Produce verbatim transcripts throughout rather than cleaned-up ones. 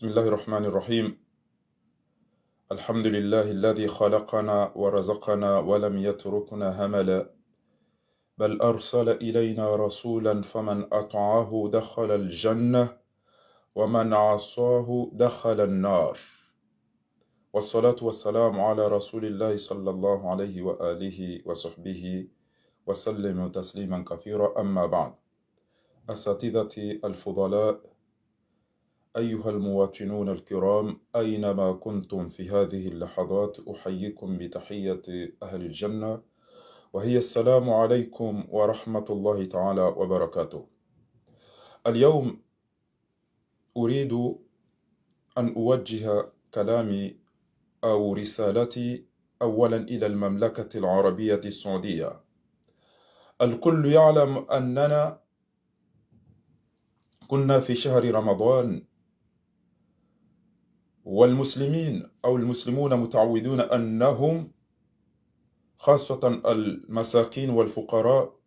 بسم الله الرحمن الرحيم. الحمد لله الذي خلقنا ورزقنا ولم يتركنا هملا، بل أرسل إلينا رسولا فمن أطاعه دخل الجنة ومن عصاه دخل النار. والصلاة والسلام على رسول الله صلى الله عليه وآله وصحبه وسلم تسليما كثيرا، أما بعد. أساتذتي الفضلاء، أيها المواطنون الكرام، أينما كنتم في هذه اللحظات، أحييكم بتحية أهل الجنة، وهي السلام عليكم ورحمة الله تعالى وبركاته. اليوم أريد أن أوجه كلامي أو رسالتي أولا إلى المملكة العربية السعودية. الكل يعلم أننا كنا في شهر رمضان، والمسلمين أو المسلمون متعودون أنهم، خاصة المساكين والفقراء،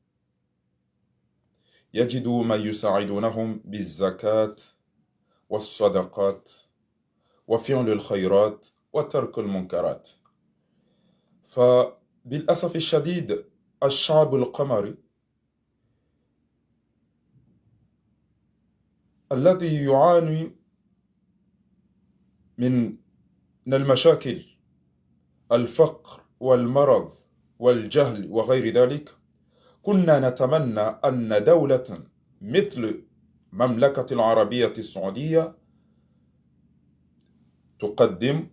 يجدوا من يساعدونهم بالزكاة والصدقات وفعل الخيرات وترك المنكرات. فبالأسف الشديد، الشعب القمري الذي يعاني من، من المشاكل، الفقر والمرض والجهل وغير ذلك، كنا نتمنى أن دولة مثل مملكة العربية السعودية تقدم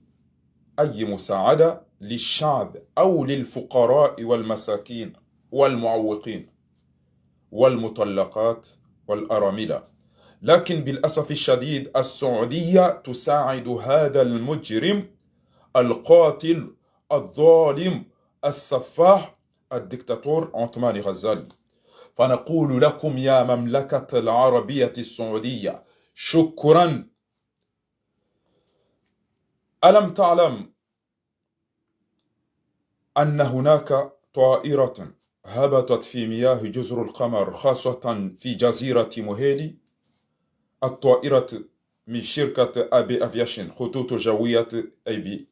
أي مساعدة للشعب أو للفقراء والمساكين والمعوقين والمطلقات والأراملة. لكن بالأسف الشديد، السعودية تساعد هذا المجرم، القاتل، الظالم، السفاح، الدكتاتور عثمان غزالي. فنقول لكم يا مملكة العربية السعودية، شكرا. ألم تعلم أن هناك طائرة هبطت في مياه جزر القمر، خاصة في جزيرة مهيلي؟ الطائرة من شركة أبي أفياشن، خطوط جوية أبي،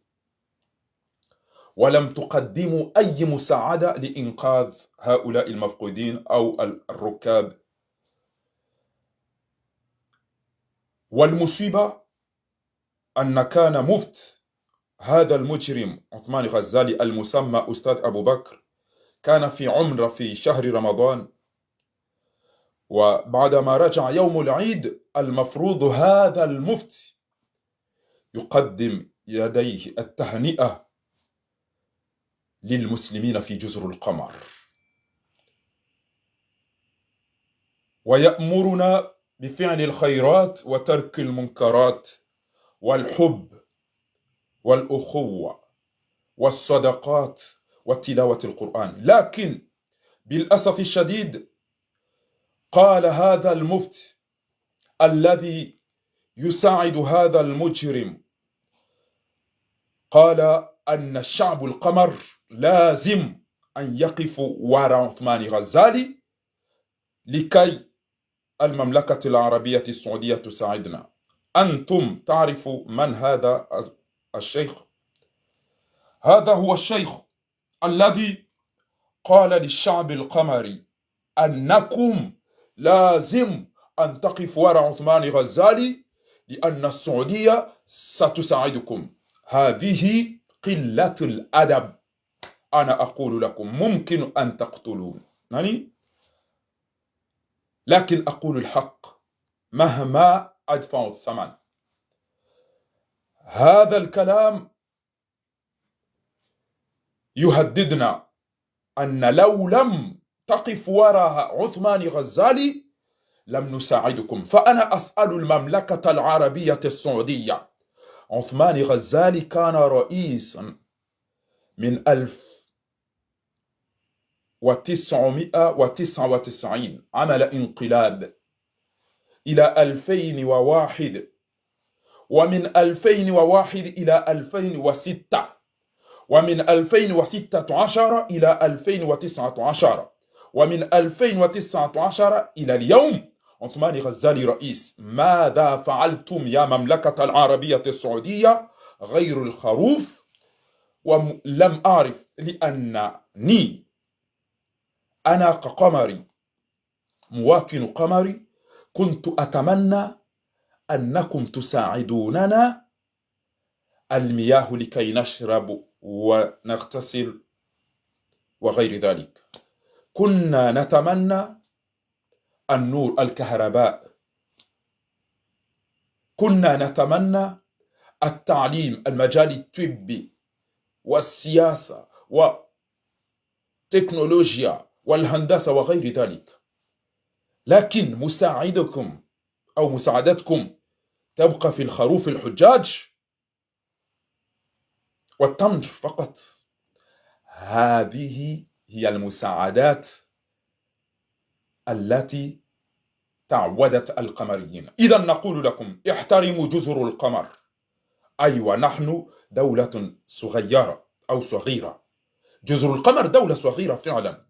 ولم تقدموا أي مساعدة لإنقاذ هؤلاء المفقودين أو الركاب. والمصيبة أن كان مفت هذا المجرم عثمان غزالي المسمى أستاذ أبو بكر كان في عمرة في شهر رمضان، وبعدما رجع يوم العيد، المفروض هذا المفت يقدم يديه التهنئة للمسلمين في جزر القمر، ويأمرنا بفعل الخيرات وترك المنكرات والحب والأخوة والصدقات وتلاوة القرآن. لكن بالأسف الشديد، قال هذا المفت الذي يساعد هذا المجرم، قال أن الشعب القمر لازم أن يقف وراء عثمان غزالي لكي المملكة العربية السعودية تساعدنا. أنتم تعرفوا من هذا الشيخ؟ هذا هو الشيخ الذي قال للشعب القمري أنكم لازم أن تقفوا وراء عثمان غزالي، لأن السعودية ستساعدكم. هذه قلة الأدب. أنا أقول لكم، ممكن أن تقتلونني، لكن أقول الحق مهما أدفع الثمن. هذا الكلام يهددنا أن لو لم تقف وراء عثمان غزالي لم نساعدكم. فأنا أسأل المملكة العربية السعودية، عثمان غزالي كان رئيسا من ألف وتسعمائة وتسعة وتسعين، عمل انقلاب، إلى ألفين وواحد، ومن ألفين وواحد إلى ألفين وستة، ومن ألفين وستة عشر إلى ألفين وتسعة عشر، ومن ألفين وتسعة عشر إلى اليوم، عثماني غزالي رئيس، ماذا فعلتم يا مملكة العربية السعودية غير الخروف؟ ولم أعرف، لأنني أنا كقمري، مواطن قمري، كنت أتمنى أنكم تساعدوننا المياه لكي نشرب ونغتسل وغير ذلك. كنا نتمنى النور، الكهرباء، كنا نتمنى التعليم، المجال الطبي والسياسة والتكنولوجيا والهندسة وغير ذلك، لكن مساعدكم أو مساعدتكم تبقى في الخروف الحجاج والتمر فقط. هذه هي المساعدات التي تعودت القمريين. إذا نقول لكم: احترموا جزر القمر. أيوة، نحن دولة صغيرة أو صغيرة، جزر القمر دولة صغيرة فعلا،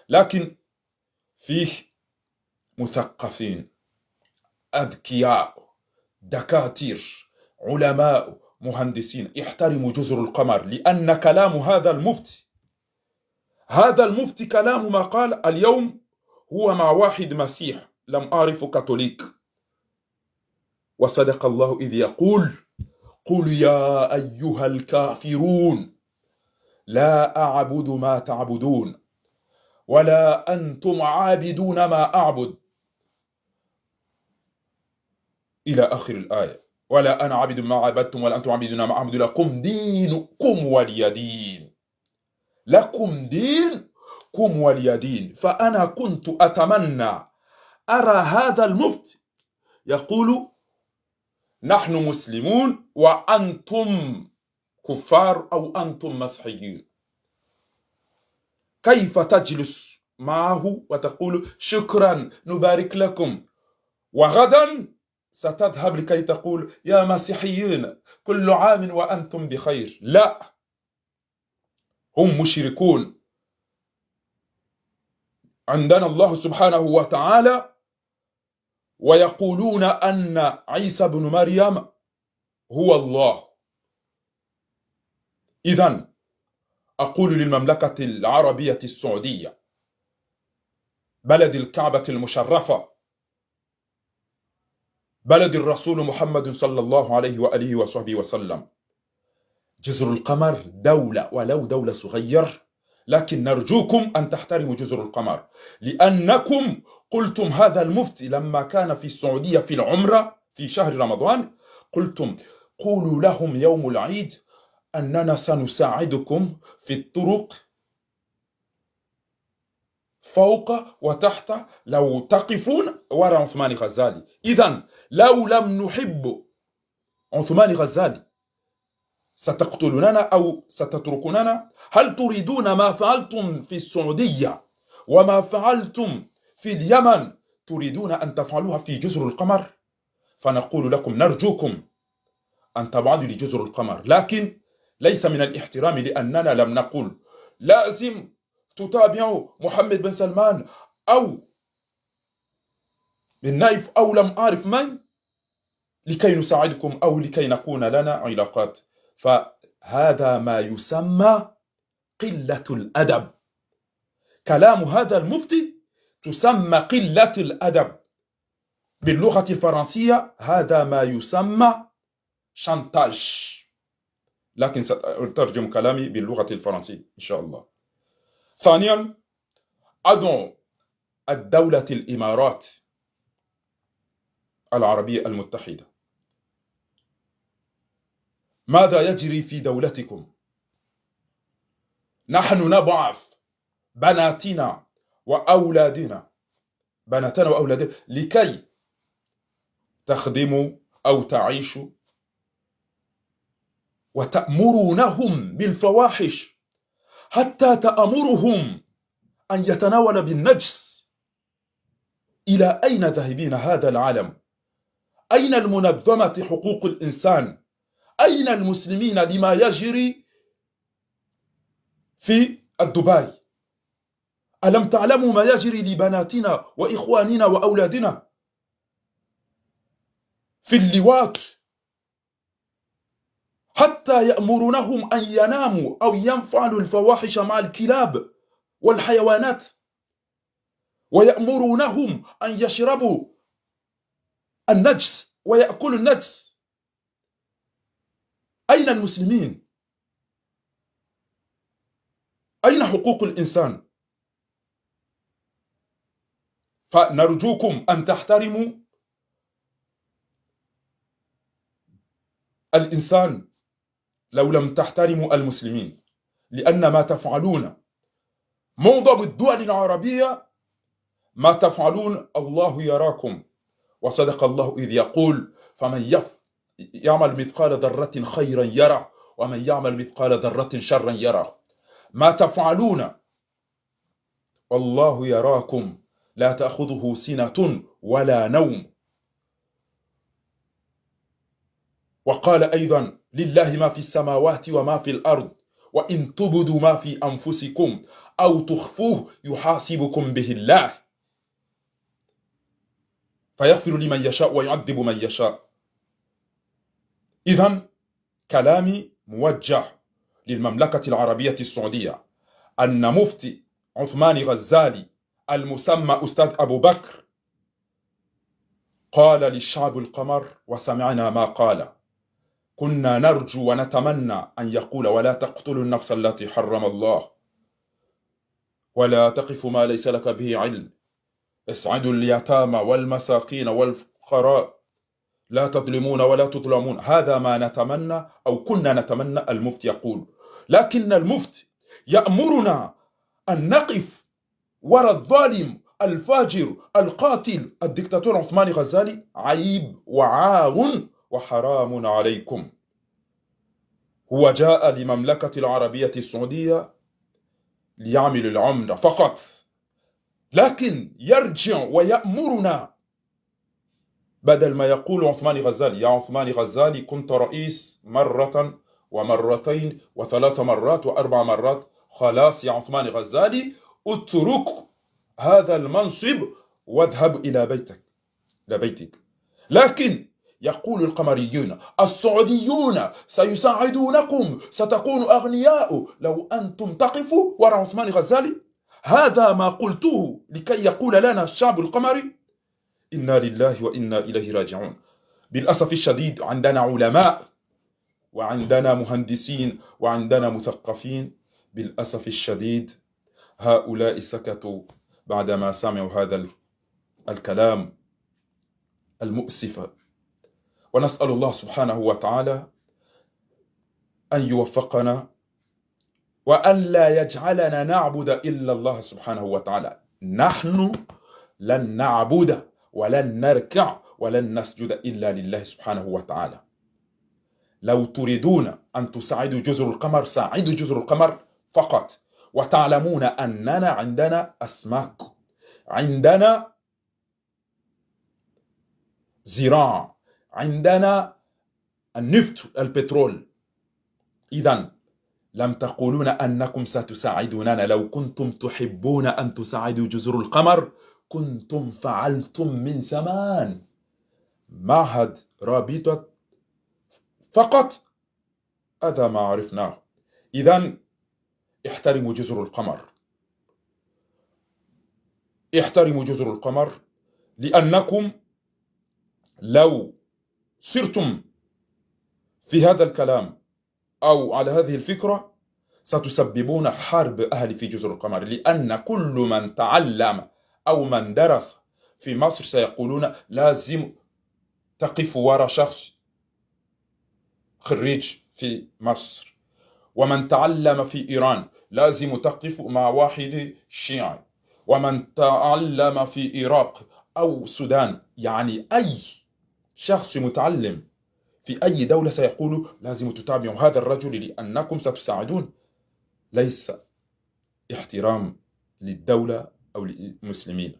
لكن فيه مثقفين، أذكياء، دكاترة، علماء، مهندسين. احترموا جزر القمر، لأن كلام هذا المفتي، هذا المفتي كلام ما قال اليوم هو مع واحد مسيح، لم أعرف كاثوليك. وصدق الله إذ يقول: قل يا أيها الكافرون لا أعبد ما تعبدون ولا أنتم عابدون ما أعبد، إلى آخر الآية. ولا أنا عابد ما عبدتم ولا أنتم عابدون ما أعبد، لكم دينكم ولي دين. لكم دينكم ولي دين. فأنا كنت أتمنى أرى هذا المفتي يقول: نحن مسلمون وأنتم كفار أو أنتم مسيحيون. كيف تجلس معه وتقول: شكرا، نبارك لكم، وغدا ستذهب لكي تقول: يا مسيحيين، كل عام وأنتم بخير؟ لا، هم مشركون. عندنا الله سبحانه وتعالى ويقولون أن عيسى بن مريم هو الله. إذن أقول للمملكة العربية السعودية، بلد الكعبة المشرفة، بلد الرسول محمد صلى الله عليه وآله وصحبه وسلم: جزر القمر دولة، ولو دولة صغير، لكن نرجوكم أن تحترموا جزر القمر، لأنكم قلتم، هذا المفتي لما كان في السعودية في العمرة في شهر رمضان، قلتم: قولوا لهم يوم العيد أننا سنساعدكم في الطرق فوق وتحت، لو تقفون وراء عثمان غزالي. إذن لو لم نحب عثمان غزالي، ستقتلوننا أو ستتركوننا؟ هل تريدون ما فعلتم في السعودية وما فعلتم في اليمن، تريدون أن تفعلوها في جزر القمر؟ فنقول لكم: نرجوكم أن تبعدوا لجزر القمر، لكن ليس من الاحترام، لأننا لم نقل لازم تتابعوا محمد بن سلمان أو بن نايف أو لم أعرف من لكي نساعدكم أو لكي نكون لنا علاقات. فهذا ما يسمى قلة الأدب. كلام هذا المفتي تسمى قلة الأدب. باللغة الفرنسية هذا ما يسمى chantage، لكن سأترجم كلامي باللغة الفرنسية إن شاء الله. ثانيا، أدعو الدولة الإمارات العربية المتحدة، ماذا يجري في دولتكم؟ نحن نبعث بناتنا وأولادنا، بناتنا وأولادنا لكي تخدموا أو تعيشوا، وتأمرونهم بالفواحش، حتى تأمرهم أن يتناول بالنجس. إلى أين ذاهبين هذا العالم؟ أين المنظمة حقوق الإنسان؟ أين المسلمين لما يجري في الدبي؟ ألم تعلموا ما يجري لبناتنا وإخواننا وأولادنا؟ في اللواط، حتى يأمرونهم أن يناموا أو يفعلوا الفواحش مع الكلاب والحيوانات، ويأمرونهم أن يشربوا النجس ويأكلوا النجس. أين المسلمين؟ أين حقوق الإنسان؟ فنرجوكم أن تحترموا الإنسان لو لم تحترموا المسلمين، لأن ما تفعلون، معظم الدول العربية ما تفعلون الله يراكم. وصدق الله إذ يقول: فمن يف-، يعمل مثقال ذرة خيرا يره، ومن يعمل مثقال ذرة شرا يره. ما تفعلون والله يراكم لا تأخذه سنة ولا نوم. وقال أيضا: لله ما في السماوات وما في الأرض، وإن تبدوا ما في أنفسكم أو تخفوه يحاسبكم به الله فيغفر لمن يشاء ويعذب من يشاء. إذن كلامي موجه للمملكة العربية السعودية، أن مفتي عثمان غزالي المسمى أستاذ أبو بكر قال للشعب القمر، وسمعنا ما قال، كنا نرجو ونتمنى أن يقول: ولا تقتلوا النفس التي حرم الله، ولا تقف ما ليس لك به علم، اسعدوا اليتامى والمساكين والفقراء، لا تظلمون ولا تظلمون. هذا ما نتمنى أو كنا نتمنى المفتي يقول، لكن المفتي يأمرنا أن نقف ورا الظالم الفاجر القاتل الدكتاتور عثمان غزالي. عيب وعار وحرام عليكم. هو جاء لمملكة العربية السعودية ليعمل العمرة فقط، لكن يرجع ويأمرنا بدل ما يقول عثمان غزالي: يا عثمان غزالي، كنت رئيس مرة ومرتين وثلاث مرات وأربع مرات، خلاص يا عثمان غزالي، اترك هذا المنصب واذهب إلى بيتك، إلى بيتك. لكن يقول القمريون: السعوديون سيساعدونكم، ستكونوا أغنياء لو أنتم تقفوا وراء عثمان غزالي. هذا ما قلته لكي يقول لنا الشعب القمري. إنا لله وإنا إليه راجعون. بالأسف الشديد، عندنا علماء وعندنا مهندسين وعندنا مثقفين، بالأسف الشديد هؤلاء سكتوا بعدما سمعوا هذا ال-، الكلام المؤسف. ونسأل الله سبحانه وتعالى أن يوفقنا وأن لا يجعلنا نعبد إلا الله سبحانه وتعالى. نحن لن نعبد ولن نركع ولن نسجد إلا لله سبحانه وتعالى. لو تريدون أن تساعدوا جزر القمر، ساعدوا جزر القمر فقط، وتعلمون أننا عندنا أسماك، عندنا زراعة، عندنا النفط، البترول. إذن لم تقولون أنكم ستساعدوننا. لو كنتم تحبون أن تساعدوا جزر القمر، كنتم فعلتم من زمان. معهد رابطة فقط، هذا ما عرفناه. إذن احترموا جزر القمر، احترموا جزر القمر، لأنكم لو سرتم في هذا الكلام أو على هذه الفكرة، ستسببون حرب أهلي في جزر القمر، لأن كل من تعلم أو من درس في مصر سيقولون: لازم تقف وراء شخص خريج في مصر، ومن تعلم في إيران لازم تقف مع واحد شيعي، ومن تعلم في العراق أو السودان، يعني أي شخص متعلم في أي دولة سيقول: لازم تتابعوا هذا الرجل لأنكم ستساعدون. ليس احترام للدولة أو للمسلمين.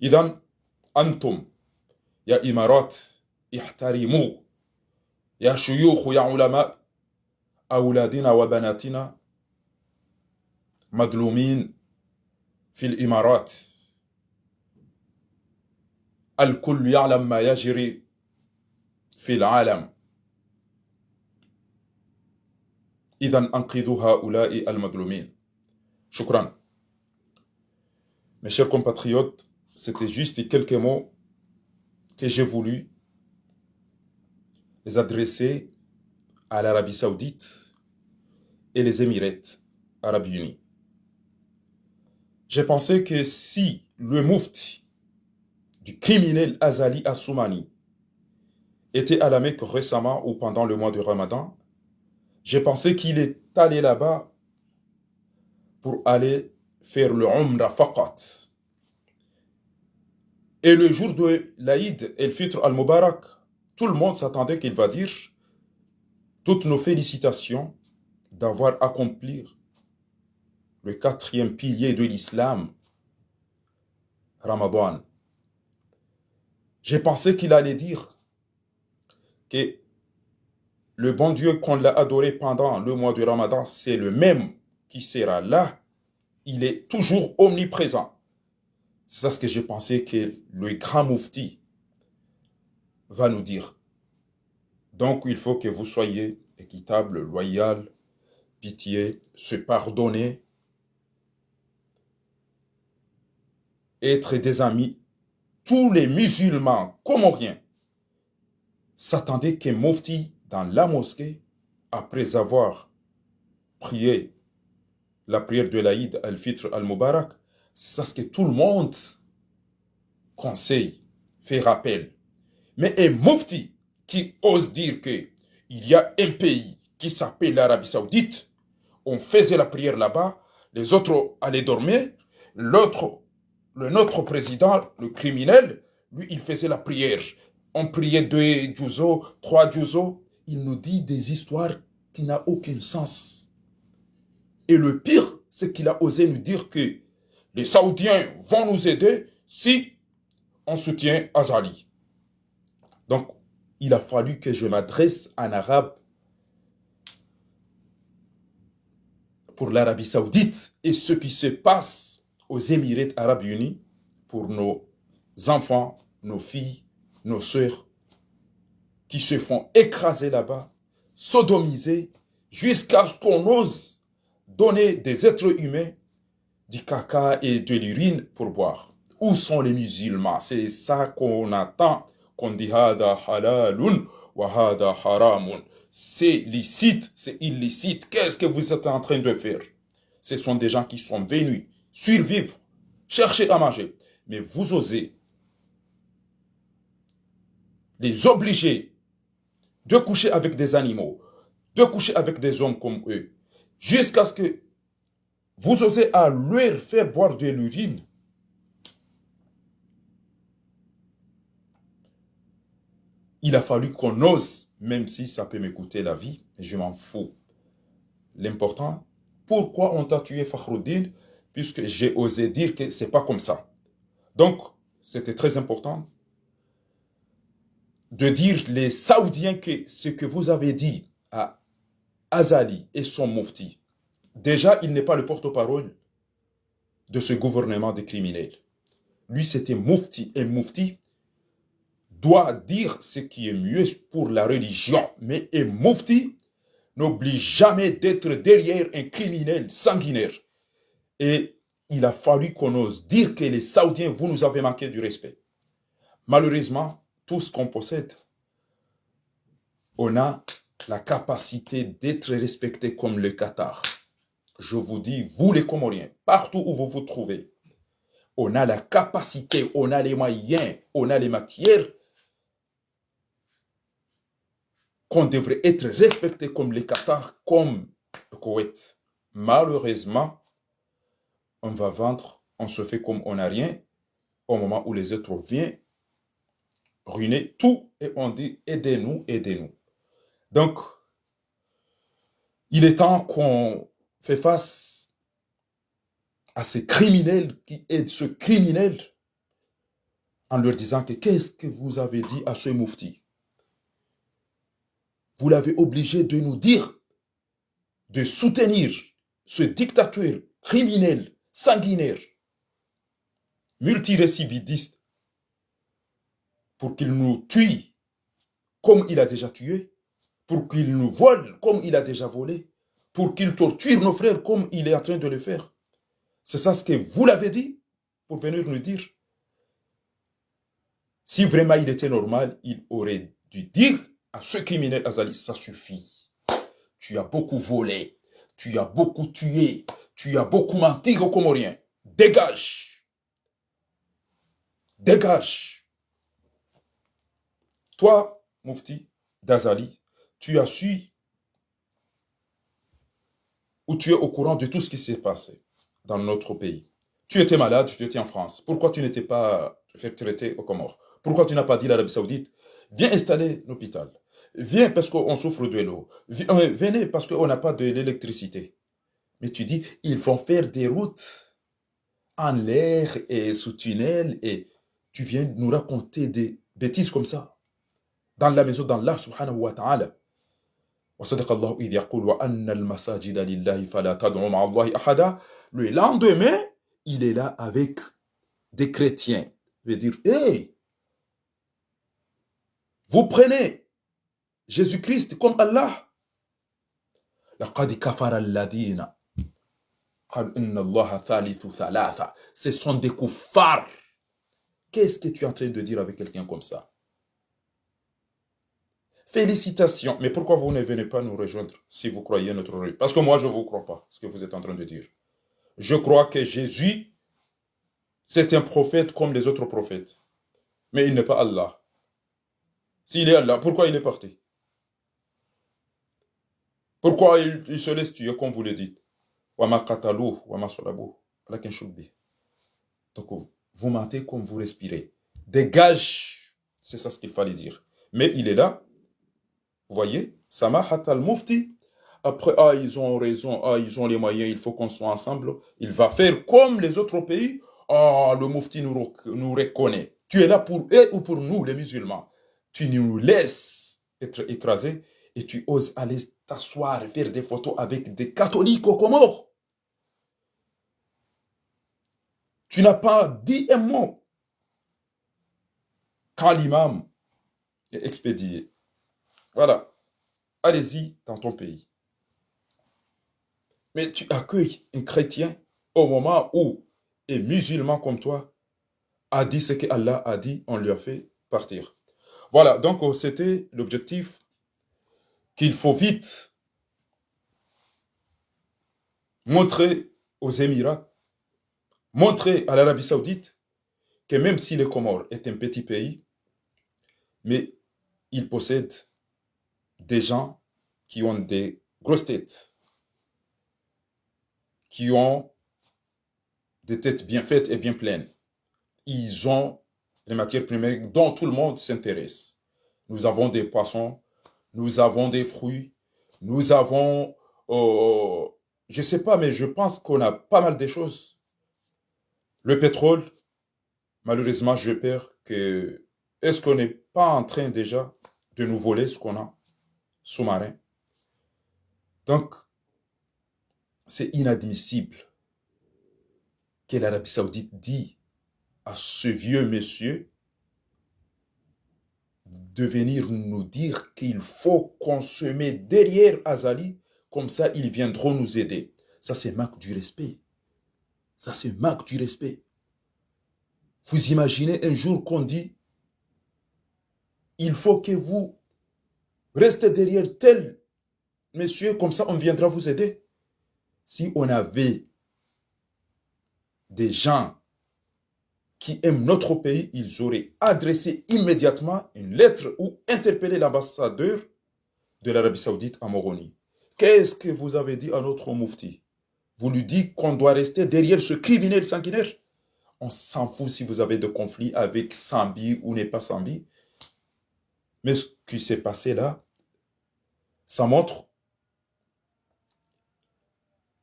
إذن أنتم يا إمارات، احترموا، يا شيوخ، يا علماء، أولادنا وبناتنا مظلومين في الإمارات. الكل يعلم ما يجري في العالم. إذن أنقذوا هؤلاء المظلومين. شكرا. Mes chers compatriotes, c'était juste quelques mots que j'ai voulu les adresser à l'Arabie Saoudite et les Émirats Arabes Unis. J'ai pensé que si le mufti du criminel Azali Assoumani était à la Mecque récemment ou pendant le mois de Ramadan, j'ai pensé qu'il est allé là-bas pour aller faire le Umrah faqat. Et le jour de l'Aïd El-Fitr Al-Mubarak, tout le monde s'attendait qu'il va dire toutes nos félicitations d'avoir accompli le quatrième pilier de l'islam, Ramadan. J'ai pensé qu'il allait dire que le bon Dieu qu'on l'a adoré pendant le mois de Ramadan, c'est le même qui sera là. Il est toujours omniprésent. C'est ça ce que j'ai pensé que le grand mufti va nous dire. Donc, il faut que vous soyez équitable, loyal, pitié, se pardonner, être des amis. Tous les musulmans comoriens s'attendaient qu'un mufti dans la mosquée, après avoir prié la prière de l'Aïd Al-Fitr Al-Mubarak, c'est ça ce que tout le monde conseille, fait rappel. Mais un mufti qui ose dire que il y a un pays qui s'appelle l'Arabie Saoudite, on faisait la prière là-bas, les autres allaient dormir, l'autre, le, notre président, le criminel, lui, il faisait la prière. On priait deux juz'u, trois juz'u. Il nous dit des histoires qui n'ont aucun sens. Et le pire, c'est qu'il a osé nous dire que les Saoudiens vont nous aider si on soutient Azali. Donc, il a fallu que je m'adresse en arabe pour l'Arabie Saoudite et ce qui se passe aux Émirats Arabes Unis pour nos enfants, nos filles, nos sœurs qui se font écraser là-bas, sodomiser, jusqu'à ce qu'on ose donner des êtres humains du caca et de l'urine pour boire. Où sont les musulmans ? C'est ça qu'on attend, qu'on dit هذا حلال وهذا حرام. C'est licite, c'est illicite. Qu'est-ce que vous êtes en train de faire ? Ce sont des gens qui sont venus survivre, chercher à manger. Mais vous osez les obliger de coucher avec des animaux, de coucher avec des hommes comme eux, jusqu'à ce que vous osez à leur faire boire de l'urine. Il a fallu qu'on ose, même si ça peut me coûter la vie, mais je m'en fous. L'important, pourquoi on t'a tué, Fakhruddin ? Puisque j'ai osé dire que c'est pas comme ça. Donc, c'était très important de dire les Saoudiens que ce que vous avez dit à Azali et son mufti, déjà, il n'est pas le porte-parole de ce gouvernement de criminels. Lui, c'était mufti. Un mufti doit dire ce qui est mieux pour la religion. Mais un mufti n'oblige jamais d'être derrière un criminel sanguinaire. Et il a fallu qu'on ose dire que les Saoudiens, vous nous avez manqué du respect. Malheureusement, tout ce qu'on possède, on a la capacité d'être respecté comme le Qatar. Je vous dis, vous les Comoriens, partout où vous vous trouvez, on a la capacité, on a les moyens, on a les matières qu'on devrait être respecté comme le Qatar, comme le Koweït. Malheureusement, on va vendre, on se fait comme on n'a rien, au moment où les autres viennent ruiner tout et on dit : aidez-nous, aidez-nous. Donc, il est temps qu'on fait face à ces criminels qui aident ce criminel en leur disant que : qu'est-ce que vous avez dit à ce mufti ? Vous l'avez obligé de nous dire de soutenir ce dictateur criminel, sanguinaire, multirécidiviste, pour qu'il nous tue comme il a déjà tué, pour qu'il nous vole comme il a déjà volé, pour qu'il torture nos frères comme il est en train de le faire. C'est ça ce que vous l'avez dit pour venir nous dire. Si vraiment il était normal, il aurait dû dire à ce criminel Azali, ça suffit. Tu as beaucoup volé, tu as beaucoup tué, tu as beaucoup menti aux Comoriens. Dégage. Dégage. Toi, Mufti d'Azali, tu as su ou tu es au courant de tout ce qui s'est passé dans notre pays. Tu étais malade, tu étais en France. Pourquoi tu n'étais pas fait traiter aux Comores ? Pourquoi tu n'as pas dit à l'Arabie Saoudite, viens installer l'hôpital ? Viens parce qu'on souffre de l'eau. Vi-, euh, venez parce qu'on n'a pas de l'électricité. Mais tu dis, ils vont faire des routes en l'air et sous tunnel et tu viens nous raconter des bêtises comme ça dans la maison d'Allah subhanahu wa ta'ala. وصدق الله إذ يقول وأن المساجد لله فلا تدعوا مع الله أحدا. Le lendemain, il est là avec des chrétiens. Il veut dire, hey, vous prenez Jésus-Christ comme Allah. لقد كفر الذين قالوا إن الله ثالث ثلاثة. Ce sont des kuffars. Qu'est-ce que tu es en train de dire avec quelqu'un comme ça ? Félicitations. Mais pourquoi vous ne venez pas nous rejoindre si vous croyez notre religion ? Parce que moi, je ne vous crois pas, ce que vous êtes en train de dire. Je crois que Jésus, c'est un prophète comme les autres prophètes. Mais il n'est pas Allah. S'il est Allah, pourquoi il est parti ? Pourquoi il, il se laisse tuer, comme vous le dites ? وما قتلوه وما صلبوه ولكن شبه. Donc, vous mentez comme vous respirez. Dégage, c'est ça ce qu'il fallait dire. Mais il est là. Vous voyez, سماحة المفتي. Après, ah, ils ont raison, ah, ils ont les moyens, il faut qu'on soit ensemble. Il va faire comme les autres pays. Ah, le mufti nous, rec-, nous reconnaît. Tu es là pour eux ou pour nous, les musulmans ? Tu nous laisses être écrasés et tu oses aller t'asseoir et faire des photos avec des catholiques aux Comores. Tu n'as pas dit un mot quand l'imam est expédié. Voilà. Allez-y dans ton pays. Mais tu accueilles un chrétien au moment où un musulman comme toi a dit ce que Allah a dit, on lui a fait partir. Voilà, donc, euh, c'était l'objectif qu'il faut vite montrer aux Émirats, montrer à l'Arabie Saoudite que même si les Comores est un petit pays, mais il possède des gens qui ont des grosses têtes, qui ont des têtes bien faites et bien pleines. Ils ont les matières premières dont tout le monde s'intéresse. Nous avons des poissons, nous avons des fruits, nous avons, euh, je sais pas, mais je pense qu'on a pas mal de choses. Le pétrole, malheureusement, j'ai peur que, est-ce qu'on n'est pas en train déjà de nous voler ce qu'on a sous-marin ? Donc, c'est inadmissible que l'Arabie Saoudite dit à ce vieux monsieur de venir nous dire qu'il faut qu'on se met derrière Azali, comme ça ils viendront nous aider. Ça, c'est manque du respect. Ça, c'est manque du respect. Vous imaginez un jour qu'on dit, il faut que vous restez derrière tel monsieur, comme ça on viendra vous aider. Si on avait des gens qui aiment notre pays, ils auraient adressé immédiatement une lettre ou interpellé l'ambassadeur de l'Arabie Saoudite à Moroni. Qu'est-ce que vous avez dit à notre mufti ? Vous lui dites qu'on doit rester derrière ce criminel sanguinaire. On s'en fout si vous avez des conflits avec Sambi ou n'est pas Sambi. Mais ce qui s'est passé là, ça montre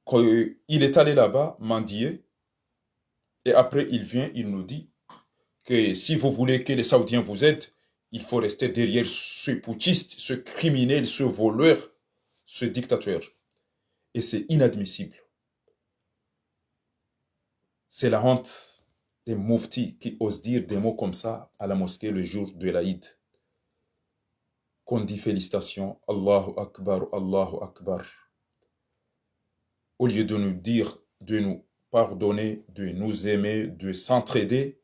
qu'il est allé là-bas mendier, et après il vient, il nous dit que si vous voulez que les Saoudiens vous aident, il faut rester derrière ce putschiste, ce criminel, ce voleur, ce dictateur. Et c'est inadmissible. C'est la honte des muftis qui osent dire des mots comme ça à la mosquée le jour de l'Aïd. qu'on dit félicitations, Allahu Akbar, Allahu Akbar. Au lieu de nous dire de nous pardonner, de nous aimer, de s'entraider,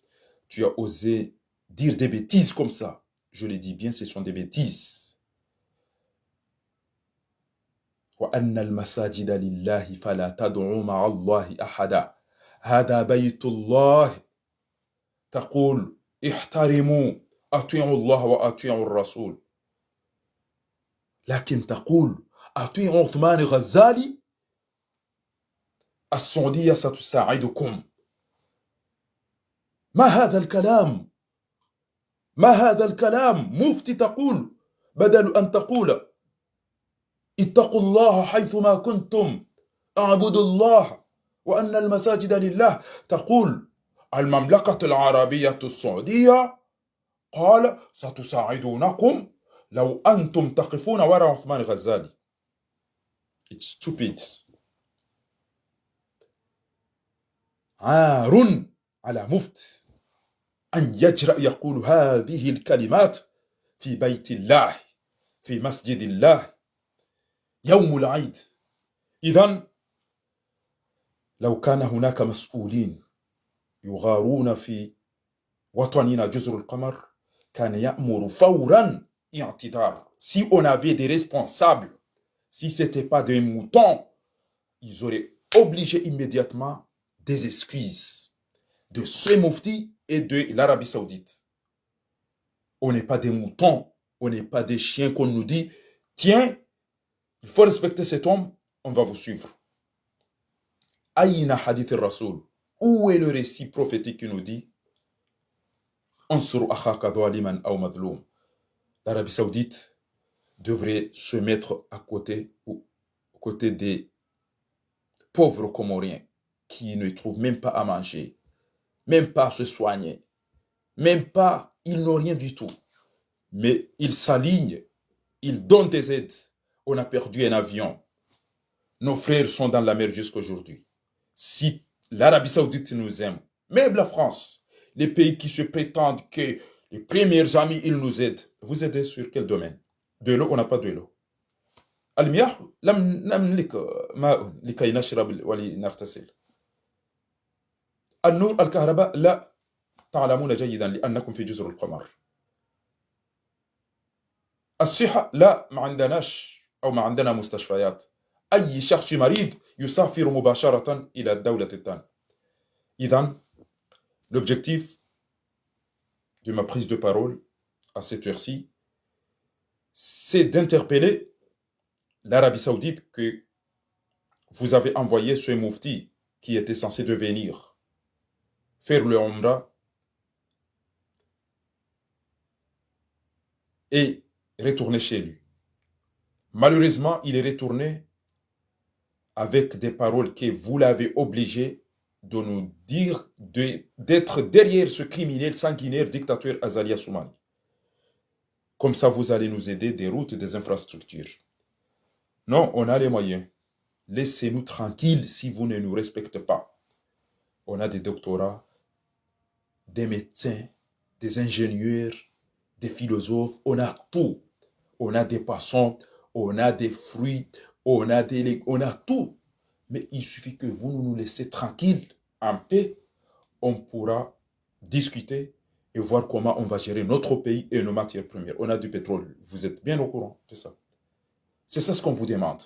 tu as osé dire des bêtises comme ça. Je le dis bien, ce sont des bêtises. وأن المساجد لله فلا تدعوا مع الله أحدا. هذا بيت الله. تقول: احترموا، أطيعوا الله وأطيعوا الرسول. لكن تقول: أطيعوا عثمان غزالي، السعودية ستساعدكم. ما هذا الكلام؟ ما هذا الكلام؟ مفتي تقول، بدل أن تقول: اتقوا الله حيثما كنتم، اعبدوا الله، وأن المساجد لله. تقول: المملكة العربية السعودية قال ستساعدونكم لو أنتم تقفون وراء عثمان غزالي. It's stupid. عار على مفت أن يجرأ يقول هذه الكلمات في بيت الله، في مسجد الله، يوم العيد. إذن لو كان هناك مسؤولين يغارون في وطننا جزر القمر، كان يأمر فورا اعتذار. Si on avait des responsables, si c'était pas des moutons, ils auraient obligé immédiatement des excuses de ce mufti et de l'Arabie Saoudite. On n'est pas des moutons, on n'est pas des chiens qu'on nous dit, tiens, il faut respecter cet homme, on va vous suivre. أين حديث الرسول? Où est le récit prophétique qui nous dit: انصر أخاك ظالما أو مظلوم? L'Arabie Saoudite devrait se mettre à côté, ou aux côtés des pauvres Comoriens qui ne trouvent même pas à manger, même pas à se soigner, même pas, ils n'ont rien du tout. Mais ils s'alignent, ils donnent des aides. On a perdu un avion. Nos frères sont dans la mer jusqu'aujourd'hui. Si l'Arabie Saoudite nous aime, même la France, les pays qui se prétendent que les premiers amis, ils nous aident, vous aidez sur quel domaine? De l'eau, on n'a pas de l'eau. المياه لم نملك ماء لكي نشرب ولنغتسل. النور، الكهرباء، لا، تعلمون جيدا لأنكم في جزر القمر. الصحة، لا، ما عندناش أو ما عندنا مستشفيات. أي شخص مريض يسافر مباشرة إلى الدولة الثانية. إذن، l'objectif de ma prise de parole à cette heure-ci, c'est d'interpeller l'Arabie Saoudite que vous avez envoyé ce mufti qui était censé devenir faire le Umrah et retourner chez lui. Malheureusement, il est retourné avec des paroles que vous l'avez obligé de nous dire de, d'être derrière ce criminel sanguinaire dictateur Azali Assoumani. Comme ça, vous allez nous aider des routes, des infrastructures. Non, on a les moyens. Laissez-nous tranquilles si vous ne nous respectez pas. On a des doctorats, des médecins, des ingénieurs, des philosophes, on a tout. On a des poissons, on a des fruits, on a des lég-, on a tout. Mais il suffit que vous nous laissez tranquilles, en paix, on pourra discuter et voir comment on va gérer notre pays et nos matières premières. On a du pétrole, vous êtes bien au courant de ça. C'est ça ce qu'on vous demande.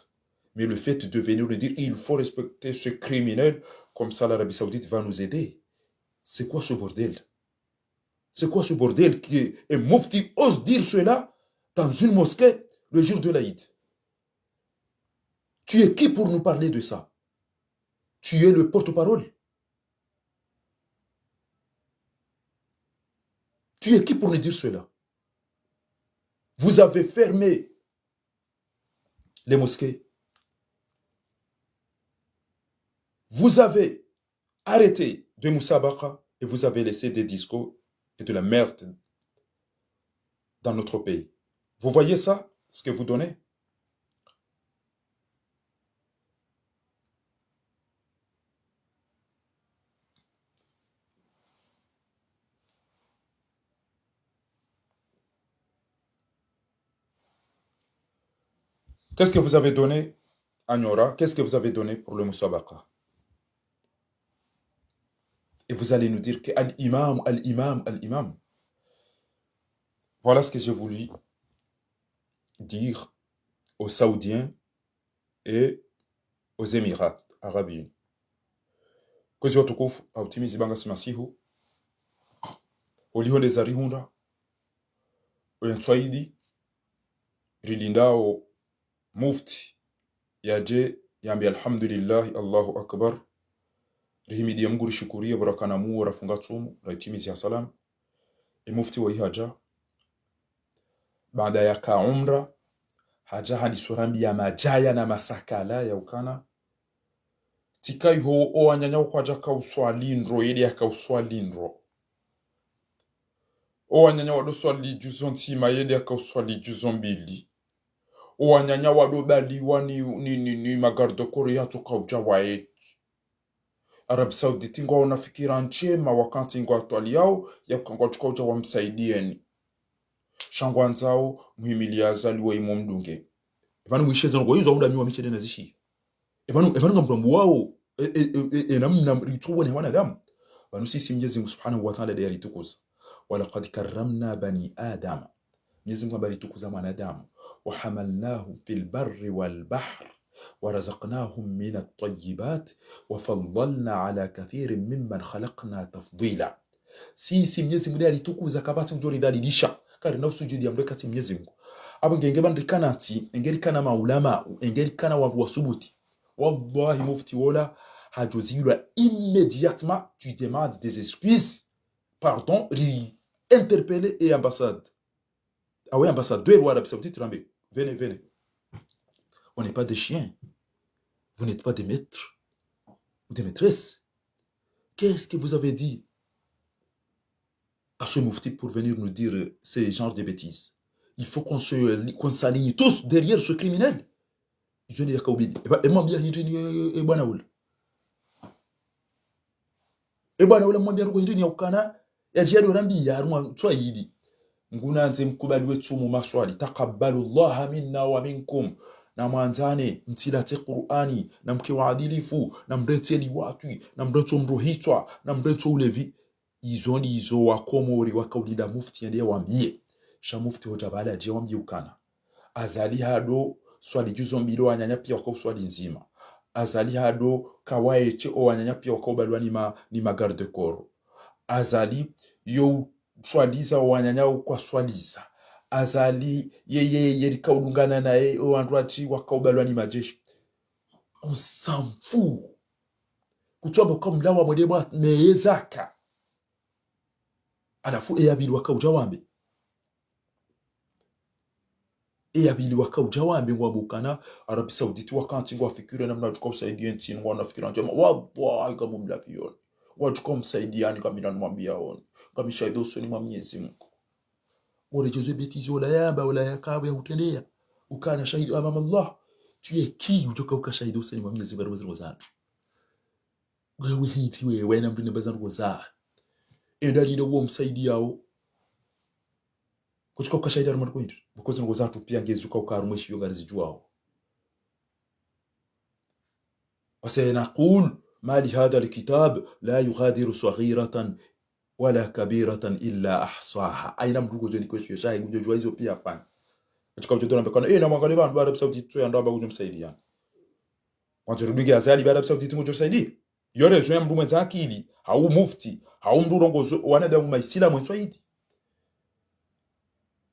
Mais le fait de venir nous dire, il faut respecter ce criminel, comme ça l'Arabie Saoudite va nous aider. C'est quoi ce bordel? C'est quoi ce bordel qui est, un mufti ose dire cela dans une mosquée le jour de l'Aïd? Tu es qui pour nous parler de ça? Tu es le porte-parole. Tu es qui pour nous dire cela? Vous avez fermé les mosquées. Vous avez arrêté des musabaqa et vous avez laissé des discos et de la merde dans notre pays. Vous voyez ça, ce que vous donnez? Qu'est-ce que vous avez donné à Nyora ? Qu'est-ce que vous avez donné pour le Musabaqa ? Et vous allez nous dire que Al-Imam, Al-Imam, Al-Imam. Voilà ce que j'ai voulu dire aux Saoudiens et aux Émirats Arabes Unis. Kwezi watukufu, ha utimizi ba ngasi masihu, oliho ndeza rihundra, oya ntswa idi, rilindao mufti yadje yambe alhamdulillahi, Allahu Akbar. Rihimidiye Mungu, rishukuriye, bo rakana muo, rafunga tsumu, raitimizi ha salama. E mufti woyi hadja. Baada yaka umra, hadja handiso rambiya madjaya na masakala ya ukana. Tsika iho o wananya wakwadja ka uswali ndro, yende yaka uswali ndro. O wananya wado swali juzo ndzima, yende yaka uswali juzo mbili. O wananya wado baliwa ni, ni, ni, ni ma garde-corps yatsoka udja waye. Arabie Saoudite ngwaona fikira ndjema wakati ngwatwaliyao, ya uka ngwadjoka udja wamsaidiyeni. Sha ngwandzao muhimiliye Azali wa imo mdunge. Epvanu mwisheze ndrongo izo, aunda miwa mishele na zishi. Epvanu, epvanu ngamdrombuwao, e, e, e, e, e, namna ritsuwone wanadamu. Pvanu sisi Mnyezi Mungu Subhanahu wa Ta'ala nde yaritukuza. ولقد كرمنا بني آدم. Mnyezi Mungu hamba ritukuza mwanadamu. وحملناهم في البر والبحر ورزقناهم من الطيبات وفضلنا على كثير ممن خلقنا تفضيلا. Sisi Mnyezi Mungu nde yaritukuza, kapvatsi udjo ridhalilisha. Karina usujudi ya mdru katsi Mnyezi Mungu. Apvo nge, nge pvanu rikana ntsi, nge rikana maulama, nge rikana wandru wasubuti. Wallahi, mufti wola hadjozilwa immédiatement, tu demandes des excuses, pardon, ri interpeller e ambassade. Ah ouais, ambassadeur wa Arabie Saoudite, rambe, venez, venez. On n'est pas des chiens. Vous n'êtes pas des maîtres ou des maîtresses. Qu'est-ce que vous avez dit à ce mufti pour venir nous dire ce genre de bêtises ? Il faut qu'on se, qu'on s'aligne tous derrière ce criminel. Izo nde yaka ubidi. Eba, emwambiya hindri ni, e, e, e bwana ula. E bwana ula mwambiya ruko hindri ni ya ukana, yadjiya ndo rambiya harumwa ntswa idi. Mngu nandze mkubaliwe tsumu, maswali. تقبل الله منا ومنكم. Namwandzane, mtsilatse Qur'ani, namke waadilifu, namrentse liwatwi, namrentse mdro hitswa, namrentse ulevi. Izo ndizo Wakomori waka ulinda mufti yende yawambiye. Sha mufti hodja pvala yadje yawambiye ukana Azali hado swali juzo mbili, o wananya piya waka uswali ndzima. Azali hado kawaeshe, o wananya piya waka ubalwa ni ma, ni ma garde-corps. Azali yo uswaliza, o wananya wo kwaswaliza. Azali ye, ye, ye rika udungana naye, o wandru watsi waka ubalwa ni majeshi. On s'en fout. Kutsu wamba uka mlawa mwende mwa meye zaka. Halafu e ya pvili waka udja wambe. E ya pvili waka udja wambe ngwambe ukana Arabie Saoudite wakantsi ngwafikiri namna wadjoka usaidiya entsi, ngwana fikira ndjema. Wallahi, ngamumlapviyoni. Ngwadjoka umsaidiyani, ngamina nimwambiyaoni. Ngami shahidi usoni mwa Mnyezi Mungu. Oredjeze bêtise ola yamba, ola yaka pvo ya utrendeya. Ukana shahidi amama Allah. Tu es qui, udjoka uka shahidi usoni mwa Mnyezi Mungu harumwa zindrongo zahatru? Wewe hindri wewe, wena mdru nemba zandrongo zahe. Enda linde wo msaidiyao. Kutsuka uka shahidi harumwa ndrongo hindri. Because ndrongo zahatru piya ngezuka uka harumwa eshiyo ngarizidjuwao. وسنقول ما لهذا الكتاب لا يغادر صغيرة ولا كبيرة إلا أحصاها. Haina mdru ngudjo ni kweshiyo shahe, ngudjo djuwa izo piya fani. Katsika udjo dora mbekana, eh, namwangaliye pvanu, ba Arabie Saoudite tso yandro amba ngudjo msaidiyani. Wandzo rudunge Azali, ba Arabie Saoudite ngudjo saidiya. Yo raison ya mdru mwendza akili, hau mufti, hau mdru urongozo wanadamu maisilamu entswa idi.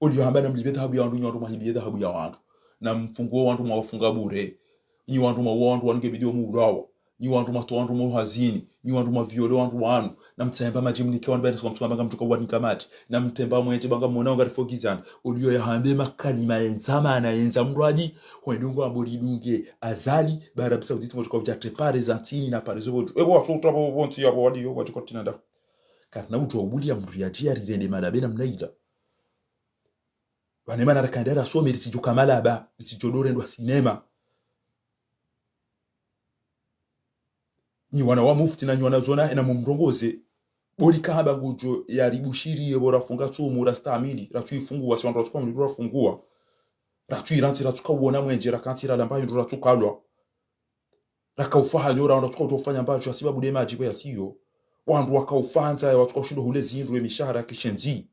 Oliyo hamba namlibe dhahabu ya wandru, nyi wandru mwahibiye dhahabu ya wandru. Namfunguwe wandru mwawafunga bure. Nyi wandru mwauwa wandru wanu nge video muulawa. Nyi wandru mwatowa wandru mwa hazini. Nyi wandru mwaviole wandru wanu. Namtsahe mba madji mnike wandru bayina suka mtsuka mba ngamdjoka uwanika madji. Namtsahe mba mwendje ba ngamwona wangarifokizana. Oliyo yahambe makalima yendza mana yendza mradi. Hwende ngo ambo ridunge Azali, ba Arabie Saoudite, mwadjoka udja te pare za ntsini na pare zo pvo dju. Epvo waso utra pvo, pvo ntsi yapvo waliyo, wadjoka utina nda. Karina udjuwa ubuliya mdru yadjiya rirende malabe namna ila. Pvanu mana rakandra rasome, ritsidjo ka malaba, ritsidjo dorendwa sinema. Nyi wana wa mufti na nyi wana zona, ena mumrongoze. Bo rika hamba ngudjo yaribushiriye pvo rafunga tsumu, rastahamili, ratsuifunguwa, si wandru watsuka mli rafunguwa. Ratsu irantsi, ratsuka uona mwenje, rakantsi ralamba hindru, ratsukalwa. Raka ufa hanyo, ra, ratsuka uto ufanya mbasho, hasibabu nde madjibu yasiyo. Wandru waka ufa ndzaya, watsuka ushindo hule zindru, emishahara kishenzi.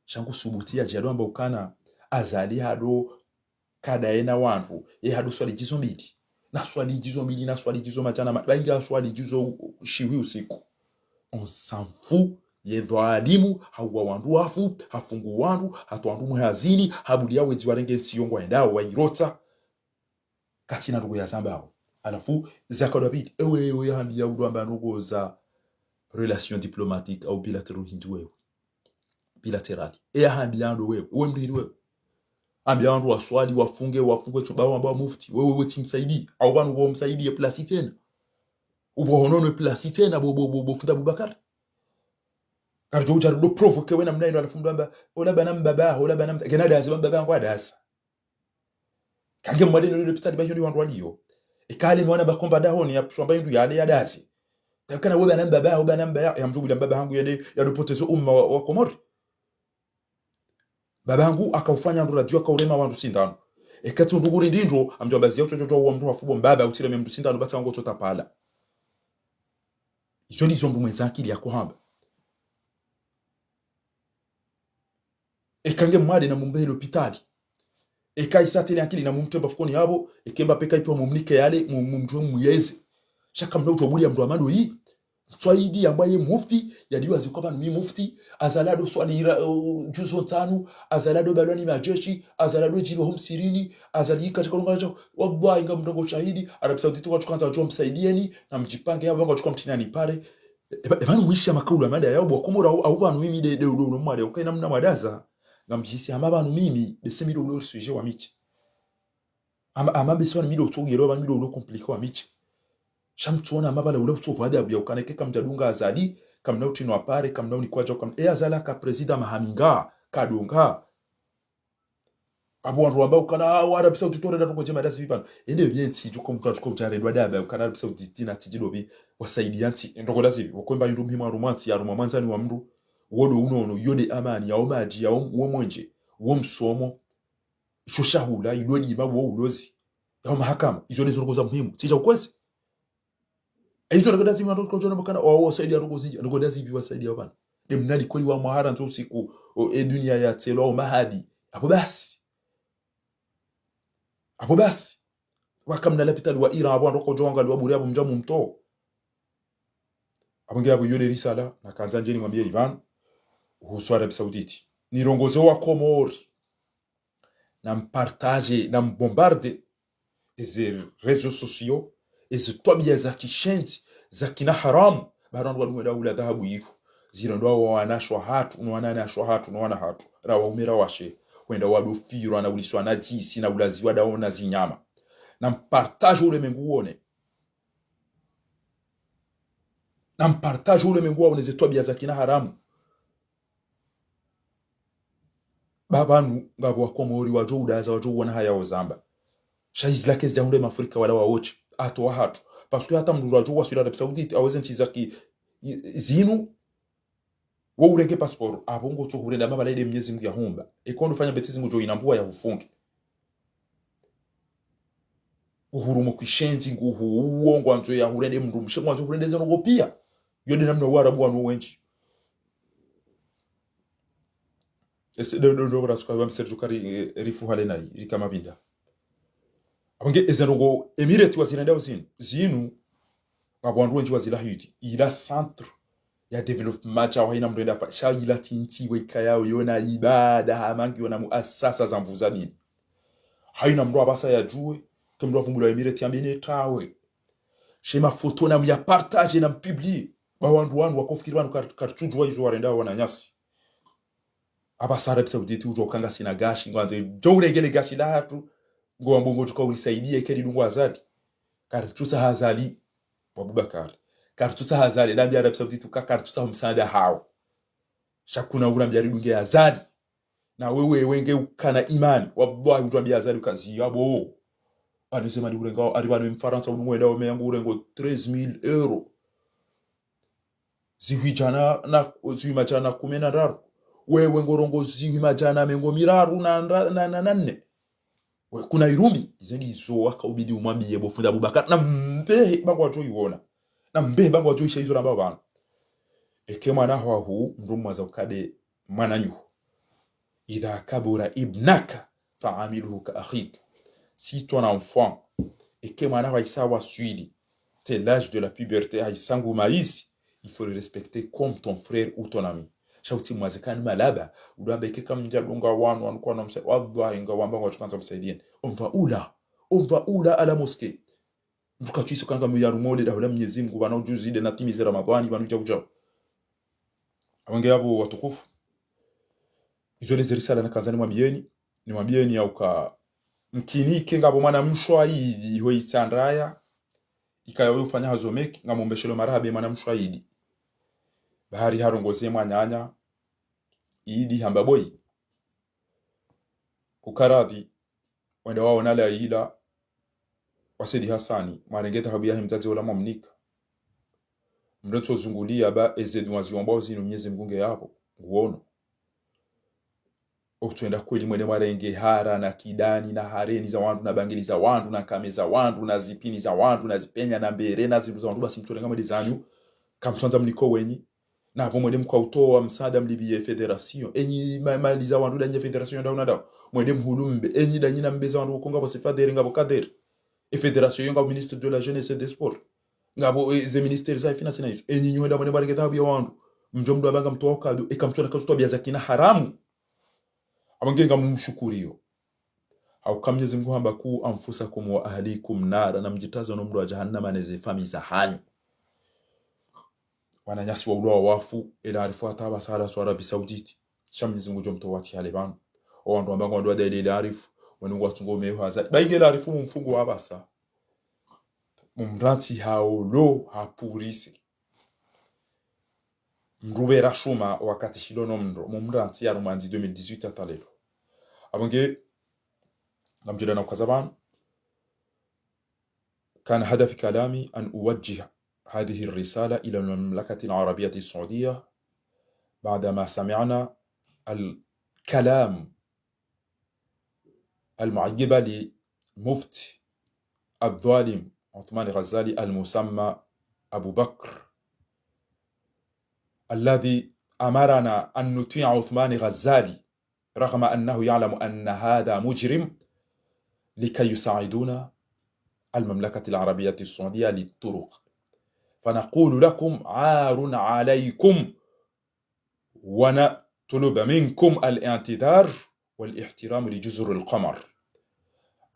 Sha ngu subuti ya djado amba ukana, Azali hado kada yena wandru, ye hado swali djizo mbili. Na swali djizo mbili, na swali djizo madjana, ma, bainga swali djizo shiwi usiku. On s'en fout, ye dhwalimu, hauwa wandru wafu, hafungu wandru, hatowa wandru mwe hazini, habuliya wendzi warenge ntsi yo ngwayendao, wayirotsa. Katsina ndrongo ya zambao. Halafu, zakadwa pili, ewe, ewe, yahambiya udo amba ndrongo za relation diplomatique au bilatéraux hindri wewe. Bilatéral. E yahambiya ndo wewe, wewe mndru hindri wewe. Hambiya wandru waswali, wafunge, wafunge tsuba wamba mufti, wewe, wewe tsi msaidi. Au pvanu bo msaidi ye plasi tsena. Ubo honono ye plasi tsena, bo, bo, bo, bo fundi Abubakar. Karidjo udja rudo provoquer we namna inu halafu mdo amba, ola bana mbaba, ola bana mbaba, kena dazi, mbaba yangu adaza. Kange mwade no lopitali ba hiyo ndi wandru waliyo. Eka ale mwana ba komba dahoni ya pishwa mba hindru yale ya dazi. Takana we bana mbaba, we bana mbaba, ya mdjubula mbaba hangu yale, ya dopotezo umma wa, wa Komori. Mbaba hangu haka ufanya ndro radio, haka urema wandru sindano. Eka tsi ndru kuri ndindro, amdjo bazi ya utso djo wa mndru hafu bo mbaba, utsireme mndru sindano, batsa wango tsota pvala. Izo ndizo mndru mwendza akili ya kuhamba. Eka nge mwade na mumbe lopitali. Eka isa tena akili na mumtremba fukoni yabo, eke mba peka ipiwa mumnike yale, mu, mumdjuwe muyeze. Sha kamna utso buliya mndru wa mando yi. Mswaidi yamba ye mufti, yadiwazi kwa pvanu mi mufti, Azali ado swali ira, uh, djuzo ntsanu, Azali ado balwa ni majeshi, Azali ado djiba ho msirini, Azali yika shaka nunga nacho, wallahi nga mndru ngo shahidi, Arabie Saoudite watsukandza wadjo msaidiyeni, na mdjipange yabo, nga watsuka mtrini anipare, Eba, eba pvanu mwishi ya makaulu ya mada ya ubwa Komori au, au pvanu mimi nde, nde ulo ulo mwade, ukaina mna mwadaza. Ngamdjisi hama pvanu mimi, bese mi ndo ulo sujet wa miche. Hama, hama bese pvanu mi ndo utso yelewa, pvanu mi ndo ulo compliqué wa miche. Sha mtsuona hama pvala ula utso vwade abuya ukana eke kamdjadunga Azali, kamna utrinwa pare, kamna unikwadja ukana. E Azali haka président maha minga, kadunga. Abo wandru wamba ukana, ah, wa Arabie Saoudite torenda ndrongo ndjema dazi pvanu. Ende biyentsi, djuko mndru atsuko udjarendwa daba, ukana Arabie Saoudite na tsidjidobi, wasaidiya ntsi, ndrongo dazi, wakwemba yindru muhimu harumwa ntsi, harumwa mwandzani wa mndru, wodo unono, yode amani, yao madji, yao wo mwenje, wo msomo, isho shahula, ido dima, wo ulozi, yao mahakama, izo ndezo ndrongo za muhimu, tsidja ukwezi. Ezo ndrongo dazi mna ndrongo ndjo na mkana, wa, wasaidiya ndrongo zindji, ndrongo dazi pvi wasaidiya pvanu. Nde mna likoli wa mwahara ndzo usiku, o, e dunia ya tselo, o mahadi. Abo basi. Abo basi. Waka mna lapitali wa Iran, abo wandru kodjo wangaliwa bure, abo mdja mumto. Abo nge abo yole risala, nakandza ndjeni mwambiye pvanu, uhusu Arabie Saoudite. Nirongoze wa Komori. Nampartage, nambombarde eze réseaux sociaux, eze twabiya za kishenzi, za kina haramu, ba wandru wadunga daula dhahabu yihu. Zirendwa wa wanashe wahatru, no wananyashe wahatru, no wana hatru. Ra waume ra washe, hwenda wadofirwa na uliswa na djisi, na ulaziwa dawo na zinyama. Nampartage ulemengu wone. Nampartage ulemengu wone ze twabiya za kina haramu. Ba pvanu, ngapvo wa Komori, wadjo udaza, wadjo uona haya ozamba. Sha izi lake zidja hundre Mafrika wala wawotsi, hata wahatru. Parce que hata mndru wadjo waswili Arabie Saoudite, aweze ntsi za ki, i, zinu, wo urenge passeport, abo ngotso hurenda mabala ide Mnyezi Mungu ya humba. Eka ndo fanya bêtise ngudjo inambuwa ya hufunge. Uhuru mo kishenzi nguhu, uwo ngwandzo ya hurende mndru mshe, ngwandzo hurende ze ndrongo piya. Yo nde namna Waarabu wanu wendji. Ese ndo, ndo, ndo, ratsuka wa mseri tsukari, eh, rifu hale nayi, rika mapvinda. Abo nge eze ndrongo Emirate wazirendao zinu, zinu, abo wandru wendji wazilahidi, ila centre ya développement sha wahayina mndru enda fa, sha ila tsi ntsi weka yao yona ibada, hama ngi yona muasasa za nvu za dini. Hayina mndru apvasa yadjuwe, ke mndru avumbulwa Emirate yambe ne tawe. She mafoto namuyapartage nampublie. Ba wandru wanu wakofikiri pvanu kar-, karitsudjuwa izo warendao wananyasi. Apvasa Arabie Saoudite udjo ukanga sina gashi, ngwandzo, djo uregele gashi lahatru, ngo wambo ngodjo uka ulisaidiye, keri dungu Azali. Karitsutsaha Azali, wa Abubakar. Karitsutsaha Azali, nambi Arabie Saoudite uka karitsutsaha msaada hawo. Sha kuna urambi aridunge Azali. Na wewe wenge ukana imani. Wallahi, udjwambi Azali uka ziyabo. Anu ze mali urengao, ari pvanu Mfarantsa unu wenda wame yangu urengo treize mille euros. Zihwi djana na, zihwi madjana kume na ndraru. Wewe ngorongo zihwi madjana mengo miraru na ndra-, na, na, na nne. We, kuna irumbi, izo ndizo waka ubidi umwambiye bo fundi Abubakar, na mbehe ba ngwadjo iwona. Na mbehe ba ngwadjo isha izo ramba pvanu. Eke mwana hahu, mdru mwaza ukade mwananyaho. إذا كبر ابنك فعامله كأخيك. Si ton enfant, eke mwana hahu isa waswili, t'es l'âge de la puberté, haisa nguma izi, il faut le respecter comme ton frère ou ton ami. Sha utsi mwaze kani malaba, udo amba eke kamdja dunga wanu, wanu kwana msa-, wallahi ngwamba ngwadjo kandza msaidiyeni. On va où là ? On va où là à la mosquée ? Mdru katsu iso kana kamuyarumole daho la Mnyezi Mngu, pvanu ujuzi de natimize Ramadhani, pvanu djau djau. Awenge yapvo watukufu. Izo leze risala nakandza nimwambiyeni, nimwambiyeni ya uka mkini ike ngapvo mwana mshe wa idi ho Itsandraya, ikaya uyo ufanya hazo meki, ngamumbeshelo marahaba mwana mshe wa idi. Bahari harongoze mwananya, idi hamba boyi. Kukaradhi, wende waona Laila, wa Saidi Hasani, mwarenge dhahabu yahe mdzadze ola mwamnika. Mdru ntso zunguliya ba eze dua ziombwao zinu Mnyezi Mngu nge yapvo, nguono. Otswenda kweli mwende mwarenge hara na kidani na hareni za wandru na bangili za wandru na nkame za wandru na zipini za wandru na zipenya na mbere na zindru za wandru basi mtsorenga mwende zanyu. Kamtswandza mniko wenyi. Na pvo mwende mkwa utowa msaada mlipviye fédération. Enyi ma-, mali za wandru danyi fédération ndau na ndau. Mwende mhulu mbe. Enyi danyi na mbe za wandru konga pvo sifadere ngapvo kadere. E fédération yo ngapvo ministre de la jeunesse et des sports. Ngapvo, eh, ze ministère za finance na izo. Enyi nyi wenda mwende mwarenge dhahabu ya wandru. Mdjo mdru abanga mtowa kado. Eka mtsona kazu twabiya za kina haramu. Amba nge ngamumshukuriyo. Hauka Mnyezi Mngu hamba, قوا أنفسكم وأهليكم نارا, na mdjitaze no mdro wa jahannama neze famiyi za hanyu. Wananyasi wa ulwa wafu, ele arifu hata pvasa halawa Arabie Saoudite. Sha Mnyezi Mngu djo mtowa tsi hale pvanu. O wandru wamba ngwandro wada ele, ele arifu, wanu ngwatsungo meho haza. Bainge ele arifu mumfungu wa pvasa. Mumrantsi haolo, hapurise. Mdru pvera shuma wakati shilo no mdro, mumrantsi ya rumandzi deux mille dix-huit hata lelo. Amba nge, ngamdjenda na ukaza pvanu. كان هدف كلامي أن أوجه هذه الرسالة إلى المملكة العربية السعودية بعدما سمعنا الكلام المعيب لمفتي الظالم عثمان غزالي المسمى أبو بكر، الذي أمرنا أن نطيع عثمان غزالي رغم أنه يعلم أن هذا مجرم لكي يساعدون المملكة العربية السعودية للطرق. فنقول لكم عار عليكم ونطلب منكم الاعتذار والاحترام لجزر القمر.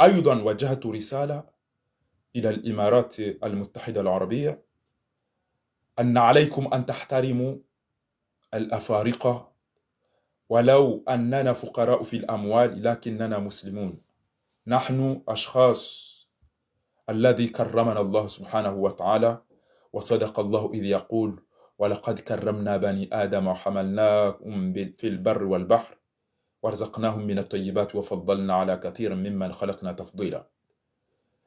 أيضا وجهت رسالة إلى الإمارات المتحدة العربية أن عليكم أن تحترموا الأفارقة ولو أننا فقراء في الأموال لكننا مسلمون. نحن أشخاص الذي كرمنا الله سبحانه وتعالى، وصدق الله إذ يقول: ولقد كرمنا بني آدم وحملناهم بال-، في البر والبحر ورزقناهم من الطيبات وفضلنا على كثير ممن خلقنا تفضيلا.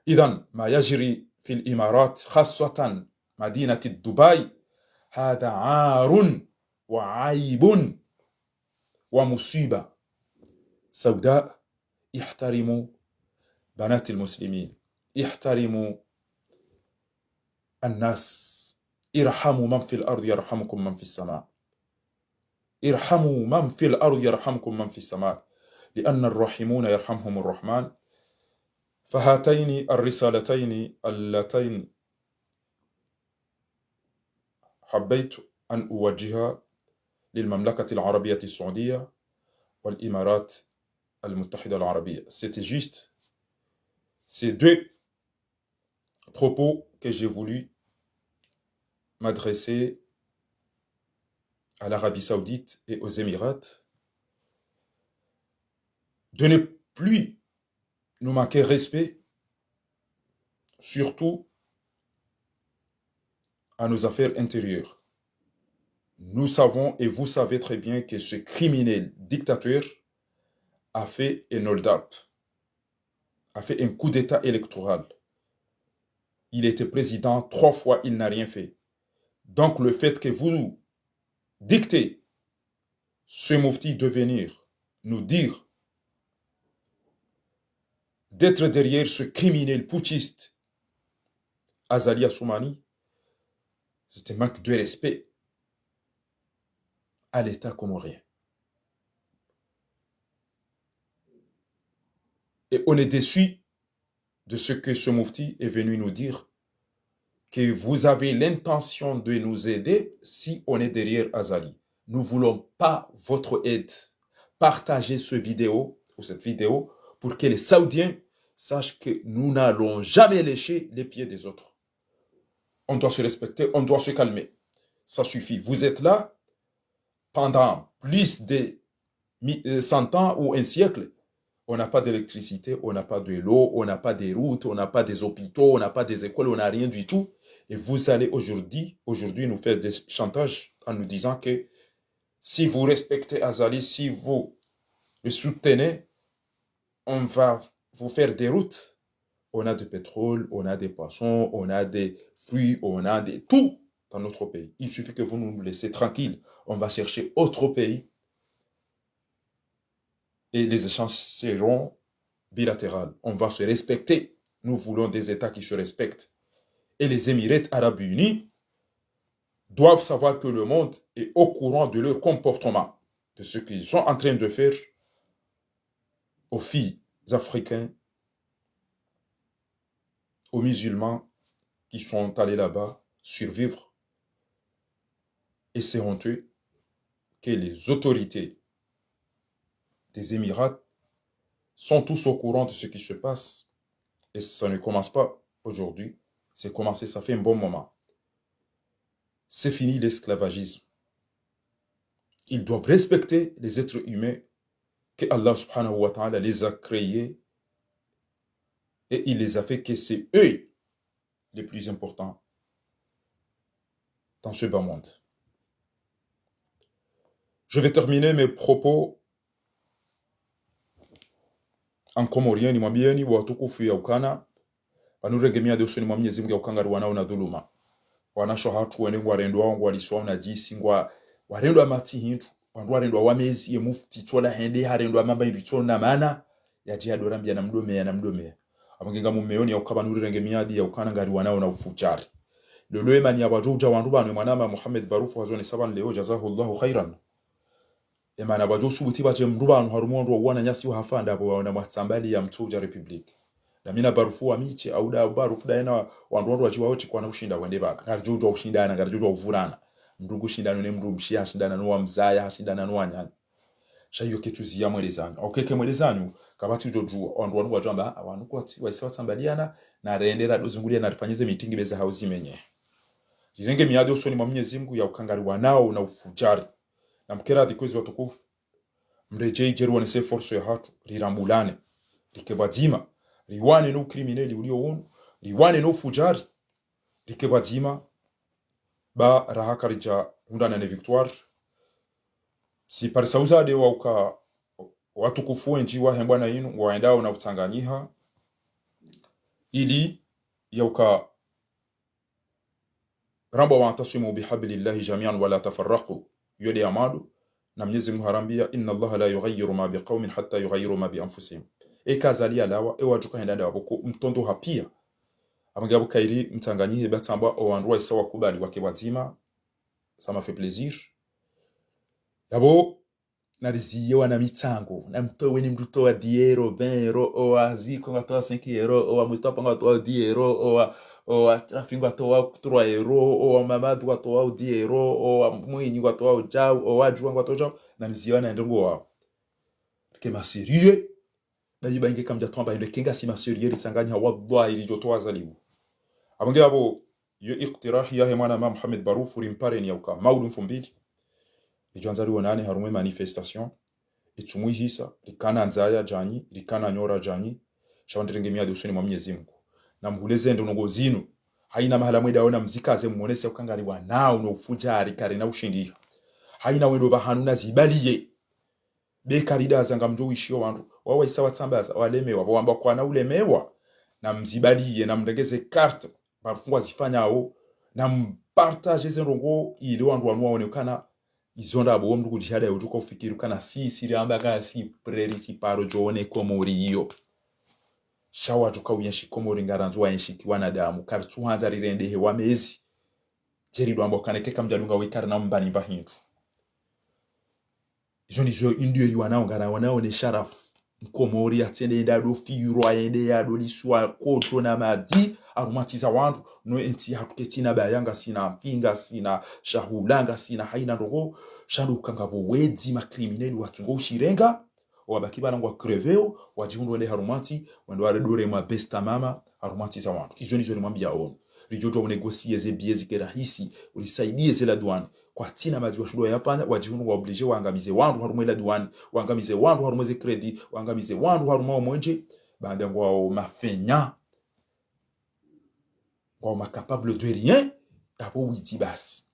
إذن ما يجري في الإمارات خاصة مدينة دبي هذا عار وعيب ومصيبة سوداء. احترموا بنات المسلمين، احترموا الناس، ارحموا من في الأرض يرحمكم من في السماء. ارحموا من في الأرض يرحمكم من في السماء، لأن الراحمون يرحمهم الرحمن. فهاتين الرسالتين اللتين حبيت أن أوجهها للمملكة العربية السعودية والإمارات المتحدة العربية. C'était juste ces deux propos que j'ai voulu m'adresser à l'Arabie Saoudite et aux Émirats, de ne plus nous manquer respect, surtout à nos affaires intérieures. Nous savons et vous savez très bien que ce criminel dictateur a fait un hold-up, a fait un coup d'État électoral. Il était président trois fois, il n'a rien fait. Donc le fait que vous dictez ce mufti de venir nous dire d'être derrière ce criminel putschiste, Azali Assoumani, c'est un manque de respect à l'État comorien. Et on est déçu de ce que ce mufti est venu nous dire, que vous avez l'intention de nous aider si on est derrière Azali. Nous voulons pas votre aide. Partagez ce vidéo ou cette vidéo pour que les Saoudiens sachent que nous n'allons jamais lécher les pieds des autres. On doit se respecter, on doit se calmer. Ça suffit. Vous êtes là pendant plus de mi- euh, cent ans ou un siècle. On n'a pas d'électricité, on n'a pas de l'eau, on n'a pas des routes, on n'a pas des hôpitaux, on n'a pas des écoles, on n'a rien du tout. Et vous allez aujourd'hui, aujourd'hui nous faire des chantages en nous disant que si vous respectez Azali, si vous le soutenez, on va vous faire des routes. On a du pétrole, on a des poissons, on a des fruits, on a de tout dans notre pays. Il suffit que vous nous laissez tranquilles. On va chercher autre pays et les échanges seront bilatéraux. On va se respecter. Nous voulons des États qui se respectent. Et les Émirats Arabes Unis doivent savoir que le monde est au courant de leur comportement, de ce qu'ils sont en train de faire aux filles africaines, aux musulmans qui sont allés là-bas survivre. Et c'est honteux que les autorités des Émirats sont tous au courant de ce qui se passe. Et ça ne commence pas aujourd'hui. C'est commencé, ça fait un bon moment. C'est fini l'esclavagisme. Ils doivent respecter les êtres humains que Allah subhanahu wa ta'ala les a créés et il les a fait que c'est eux les plus importants dans ce bas monde. Je vais terminer mes propos en comorien, nimwambieni watukufu ya ukana, pvanu rirenge miadi usoni mwa Mwenyezi Mungu ya uka ngariwanao na dhuluma. Wanashe wahatru wende ngwarendwao, ngwaliswao na djisi, ngwa, warendwa matsi hindru, wandru warendwa wamezi, ye mufti tsola hende, harendwa mamba hindru tsona mana, yadje yadorambia namdomeya, namdomeya. Amwe nge ngamumeyoni ya uka pvanu rirenge miadi ya ukana ngariwanao na ufudjari. Lolo emani ya wadjo udja wandru pvanu, emwana ma Mohamed Barouf wazone saban leo, jazahullahu khairan. Emana wadjo usubuti wadje mndru pvanu harumwa wandru wa wananyasi wa hafanda pvo waona mwatsambali ya mtsudja République. Na mi na Barouf wa mitse, au nda Barouf nda yena wandru wandru wadji wawo tsi kwana ushinda wende pvaka. Ngaridjo udjwa ushindana, ngaridjo udjwa uvurana. Mndru ngushindano ne mndru mshe, hashindana no wamzaya, hashindana no wananya. Sha iyo ketsuziya mwelezanyo. Au keke mwelezanyo, kapvatsi udjo djuwa. Wandru wandru wadjo amba, ah, wanu kwatsi, waisa watsambaliana, na rende radozungulia na rifanye ze meeting beza hauzi menye. Rirenge miadi usoni mwa Mwenyezi Mungu ya uka ngariwanao na ufudjari. Na mkera dhikwezi watukufu. Mredjei dje riwanese force ya hatru, rirambulane. Rike pvwadzima, riwane no ukrimineli ulio unu, riwane no ufudjari. Rike pvwadzima, ba raha karidja hundana ne victoire. Siparisa uzade wa uka watukufu wendji wa hembwa na inu, waendao na utsanganyiha, ili ya uka ramba واعتصموا بحبل الله جميعا ولا تفرقوا. Iyo nde ya mwando, na Mwenyezi Mungu harambia, إن الله لا يغير ما بقوم حتى يغيروا ما بأنفسهم. Eka Azali yalawa, e wadjuka henda nda wapvo ko mtondo hapia. Amwe nge apvo kairi mtsanganyihe ba tsamba o wandru waisa wakubali wake pvwadzima, ça m'a fait plaisir. Yapvo, nariziye wana mitsango, na mtowe ni mndru towa dix euros, vingt euros, owa Ziko ngwatowa cinq euros, owa Mustafa ngwatowa dix euros, owa, owa Rafi ngwatowa trois euros, owa Mamadu ngwatowa dix euros, owa Mwinyi ngwatowa djau, owa Djuwa ngwatowa djau, na mziye wana ndrongo wawo. Rike ma sérieux, bayi bainge kamdja twamba hindru eka ngasi ma sérieux ritsanganyiha wallahi ridjo towa Azali wo. Apvo nge apvo, yo iktirahi yahe mwana ma Mohamed Barouf rimpare ni ya uka, maudu mfumbili. Ridjo andza riwonane harumwa e manifestation. Itsumwihisa, rikana ndzaya djanyi, rikana nyora djanyi. Sha wandru rirenge miadi usoni mwa Mwenyezi Mungu. Na muhuleze ndrongo zinu. Haina mahala mwendao na mzikaze mwonese uka ngariwanao no ufudjari karina ushindiha. Haina wendo pvahanu na zibaliye. Be karida zanga mndjo wishiyo wandru. Wawaisa watsambaza, walemewa, wamba kwana ulemewa. Na mzibaliye, na mrengeze carte. Barouf ngwazifanyao, na mpartage ze ndrongo ili wandru wanu waone ukana izo ndrabo, wo mndru kudjihada yo udjuka ufikiri ukana si, si riamba ka si prêt, si paro djone Komori iyo. Sha wadjo ka uyenshi Komori ngarandzo wayenshi ki wanadamu, karitsuhandza rirendehe wa mezi. Djeri ndo amba ukana eka kamdjadunga wekari na mbani mba hindru. Izo ndizo indrio ri wanao ngana wanao ne sharafu. Mkomori yatsende yende yado firwa, yende yado liswa kodjo na madzi, harumwa ntsi za wandru, no entsi yahatru ketsina baya, ngasina mfi, ngasina shahula, ngasina haina ndrongo, sha ndo uka ngapvo wedzi, ma criminels watsungo ushirenga, wabaki pvala ngwa creveo, wadjihundru wende harumwa ntsi, wende waredore mwa besta mama, harumwa ntsi za wandru. Izo ndizo rimwambia ono. Ridjo djuwa unégocier ze billets zike rahisi, urisaidie ze la douane. Kwatsina madzi washundo yafanya, wadjihundru ngwa obligés waangamize wandru harumwa la douane, waangamize wandru harumwa ze crédits, waangamize wandru harumwa omwenje, baanda ngwao mafenya, ngwao ma capables de rien, apvo widzi basi.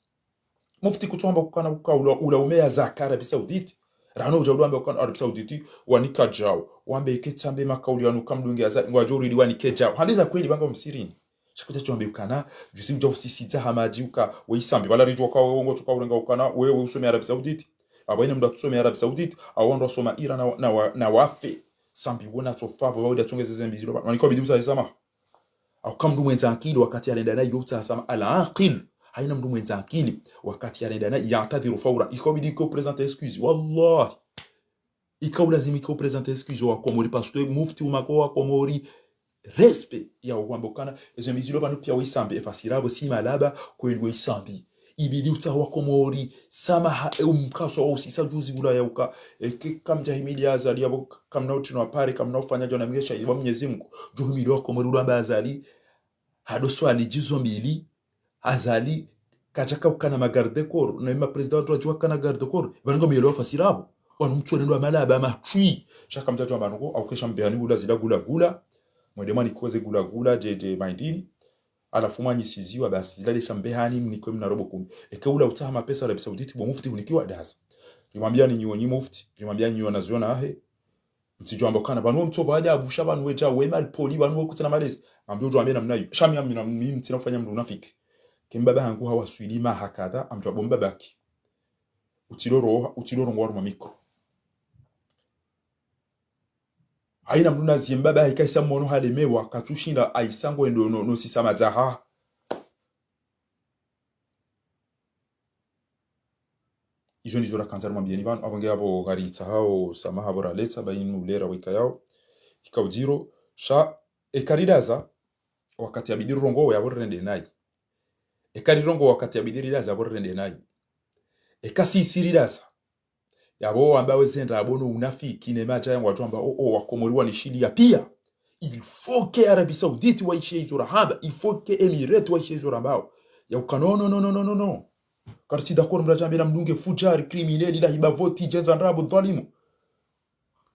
Mufti kutsuamba ukana uka ula, ula umeya zaka Arabie Saoudite. Rano udja ula wambe ukana Arabie Saoudite wanika djao. Wambe eke tsambe makauli yanu kamdunge Azali, ngwadjo uridi wanike djao. Hambe za kweli pvanga msirini. Sha kudja tsuambe ukana, djusi udja usisidza hamadji uka, we Isambi. Pvala ridjuwa uka we wongo tsuka urenga ukana, we, we usome Arabie Saoudite. Apvo ine mndru atsome Arabie Saoudite, au wandru wasoma Iran na, na, wa- na wafe. Sambi wona tsofa, pvo wawida tsongeze zembi zilo pvanu. Waniko bidi usa samaha. Au ka mndru mwendza akili wakati yarenda nayi yo utsaha samaha, al-aqil. Haina mndru mwendza akili wakati yarenda nayi yantadhiru fawran. Iko bidi iko présenter excuse. Wallahi. Ika ulazimu iko présenter excuse wa Komori, parce que mufti umako wa Komori. Respect ya ukwamba ukana, ezo mizilo pvanu pia we Isambi, efasiri apvo si malaba, kweli we Isambi. Ibidi utsaha wa Komori samaha, e umkaso wa usisa juzi ula ya uka, eke kamdja himili Azali, apvo kamna utrino apare, kamna ufanya djona mgesha, iba Mwenyezi Mungu. Djo himili wa Komori ula amba Azali, hado swali djizo mbili, Azali, kadjaka ukana ma garde corps, na ima président wandru wadjuwa kana garde corps, pvanu ngo miyelo wafasiri apvo. Wanu mtsuwe nendo wa malaba, matswi. Sha kamdja djuwa pvanu ngo, au kesha mbehani ula zila gula gula. Mwende mwanikoze gula gula, dje, dje, maindini. Halafu mwanyisiziwa basi, zila lesha mbehani mnikwe mna robo kumi. Eke ula utsaha mapesa Arabie Saoudite, bo mufti hunikiwa daza. Rimwambia ni nyi wonyi mufti, rimwambia ni nyi wanazioni wahe. Mtsidjo amba ukana, pvanu mtso pvadja abusha pvanu wedja, we malpoli, pvanu we kutsina malezi. Ambi udjo ambe namna iyo. Sha mi amina, mi mtsina ufanya mndru unafiki. Ke mbaba hangu hawaswili maha kadha, amdjo amba mbabaki. Utsidoro, utsidoro ngwaru ma micro. Haina mndru nazie mbaba hika isa mwono halemewa, katsushinda aisa ngwendo no, no sisa madzaha. Izo ndizo rakandza rimwambieni pvanu, apvo nge apvo ngaritsahao samaha apvo raletsa, ba inu lera weka yao. Ika udziro, sha, eka ridaza, wakati yabidi rirongowe apvo rirende nayi. Eka rirongowe wakati yabidi ridaza apvo rirende nayi. Eka sisi ridaza, yapvo wamba wezenda apvo no unafiki ne madja ya ngwadjo amba, o, o, wa Komori wanishiliya pia. Il faut que Arabie Saoudite waishe izo rahamba. Il faut que Emirates waishe izo rahambao. Ya uka no, no, no, no, no, no, no. Karitsi d'accord mradja ambe na mndru nge fudjari, criminel, ila hiba voti, djenza ndrabo, dhalimu.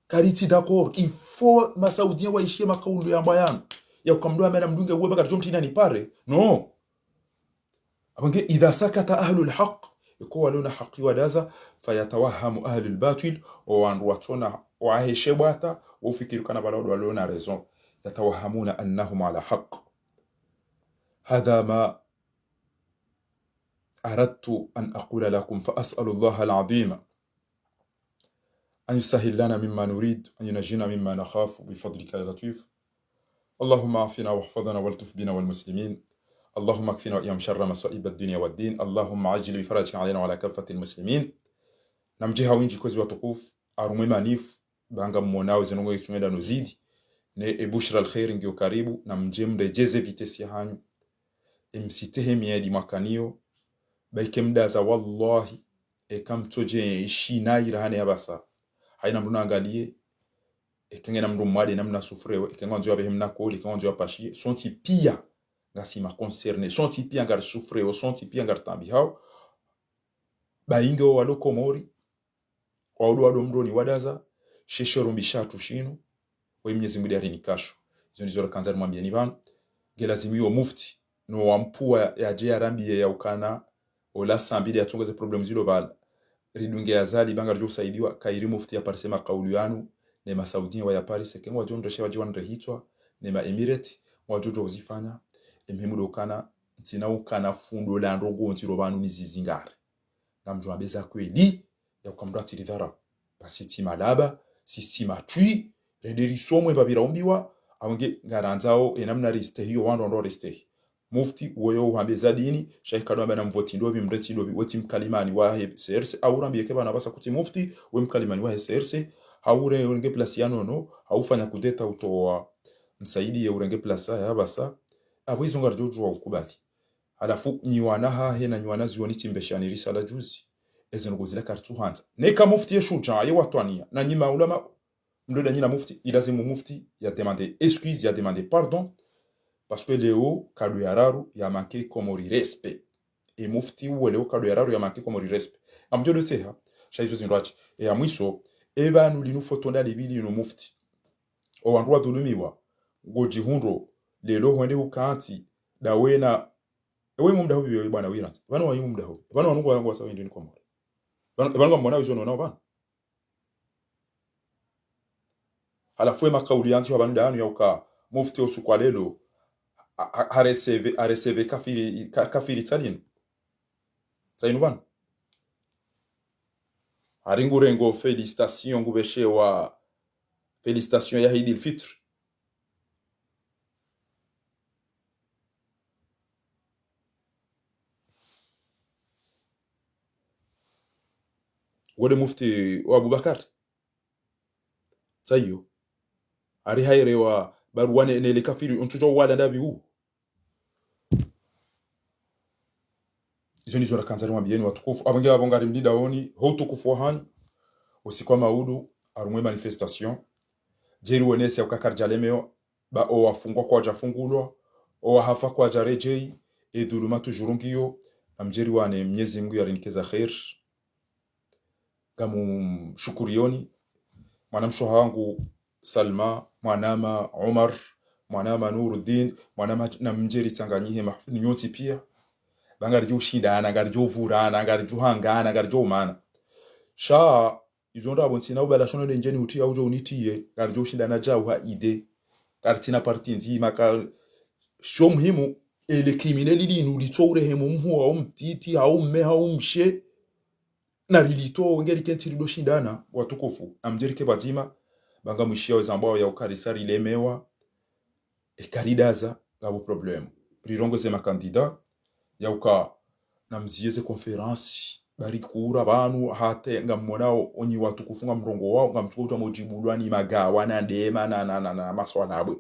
Karitsi d'accord. Il faut ma Saoudiens waishe makaulu yamba yanu. Ya uka mndru ambe na mndru nge uwe ba karidjo mtrina ni pare. No. Apvo nge, إذا سكت أهل الحق, eko walona haki wadaza, فيتوهم أهل الباطل, o wandru watsona, waheshe bwata, ufikiri kana pvala wandru walona raison. يتوهمون أنهم على حق. هذا ما أردت أن أقول لكم، فأسأل الله العظيم أن يسهل لنا مما نريد، أن ينجينا مما نخاف بفضلك يا لطيف. اللهم عافنا واحفظنا والطف بنا والمسلمين. اللهم اكفنا وإياهم شر مصائب الدنيا والدين. اللهم عجل بفرجك علينا وعلى كافة المسلمين. Namdje ha windji kwezi watukufu, harumwa e manif, ba ngammonao ze ndrongoo zitsungenda no zidi, ne e bushra al khair ngiyo karibu, namdje mredjeze vitesse ya hanyu. E msitehe miadi mwakaniyo, ba ike mdaza wallahi, eka mtsodje ishi nayi rahana ya pvasa. Haina mndru naangaliye, eka ngena mndru mwade namna souffreo, eka ngwandzo yapvehe mna koli, eka ngwandzo yapashiye, sontsi pia ngasi ma concernés, sontsi pia ngari souffreo, sontsi pia ngari tambihao. Ba inge o walo Komori, waudu wado mroni wadaza, she shorumbi shatru shinu, we Mwenyezi Mungu nde arinikasho. Izo ndizo rakandza rimwambieni pvanu. Nge lazimu yo mufti, no wampua yadje yarambiye ya ukana, ola Sambi nde yatsongeze problème zilo pvala. Ridunge Azali ba ngaridjo usaidiwa, kayiri mufti yaparise makaulu yanu, ne ma Saoudiens wayaparise, ke ngwadjo ndreshe wadje wanrehitswa, ne ma Emirates, ngwadjo djo uzifanya, e muhimu ndo ukana, ntsina ukana fundo la ndrongoo ndziro pvanu nizizingare. Ngamdjo ambe za kweli, ya uka mndru atsi ridharau. Ba sitsi malaba, sitsi matswi, rende risomwe mbapvi raumbiwa, Apvo nge ngarandzao enamna ristehi yo wandru wandru ristehi. Mufti uwo yo uhambe za dini, sha ika ndo amba namvoti ndopvi, mrentsi ndopvi, wetsi mkalimani wahe C R C, au rambiye ke pvanu apvasa kutsi mufti, we mkalimani wahe C R C, hau urenge place ya Nono, hau fanya kudeta utowa Msaidie urenge place ya apvasa, apvo izo ngaridjo djuwa ukubali. Halafu nyi wana hahe na nyi wana zioni tsi mbeshani risala juzi, eze ndrongo zila karitsuhandza. Neka mufti ye shujaa, ye watwaniya, na nyi maulama, mndru nda nyi na mufti, ilazimu mufti ya demande excuse, ya demande pardon, parce que leo kado ya raru ya manque Komori respect. E mufti uwo leo kado ya raru ya manque Komori respect. Ngamdjo do tseha, sha izo zindru atsi. E ya mwiso, e pvanu linu foto nda libili linu mufti. O wandru wadhulumiwa, ngodjihundro, lelo hwende hukantsi, dawena, ewe imu mdaho pvi bwana Wiransi. Pvanu wa imu mdaho pvi. Pvanu wanu ngwa, ngwasa wende ni Komori. Pvanu, pvanu ngamwona wizo nonao pvanu. Halafu e makauli yandzishwa pvanu danu ya uka mufti o usiku wa lelo, ha, ha, ha recevé, ha recevé kafiri, ka, kafiri tsalinu. Tsalinu pvanu. Hari ngurengo félicitation ngupveshewa félicitation ya Eid el Fitr. Wode mufti wa Abubakar. Tsayo. Hari hayirewa baruwa ne, ne le kafiri, untsu djo wala ndapvi u. Izo ndizo rakandza rimwambiyeni watukufu. Apvo nge apvo ngari mlidaoni, ho utukufu wahanyu. Usiku wa maudu, harumwa e manifestation. Djeri wenese uka karidjalemewa, ba o wafungwa kwadjafungulwa, o wahafa kwadjaredjeyi, e dhuluma tujuru ngiyo, na mdjeri wane Mnyezi Mungu yarinike za kheri. Ngamu mshukuriyoni, mwana mshe hangu Salma, mwanama Omar, mwanama Nuruddin, mwanama na mdjeri tsanganyihe Mahfoudh nyontsi piya. Ba ngaridjo ushindana, ngaridjo uvurana, ngaridjo uhangana, ngaridjo umana. Sha, izo ndrabo ntsina ubala shono ndendjeni uti ya udjo unitiye, ngaridjo ushindana djau ha idée. Karitsina parti ndzima, ka, sho muhimu, ele criminel linu litso urehemu mhuu, hau mtiti, hau mme, hau mshe. Na rilitowe nge rike ntsi rido shindana, watukufu, na mdjerike pvadzima, ba ngamwishiya wezambwao ya uka risa rilemewa, eka ridaza, ngapvo problème. Rirongoze makandida, ya uka na mziye ze conférence, ba rikura pvanu, hata ngamwonao, onyi watukufu ngamrongowao, ngamtsuko utwa mudjibulwa ni magawa, na ndema, na, na, na, na, maswala bwe.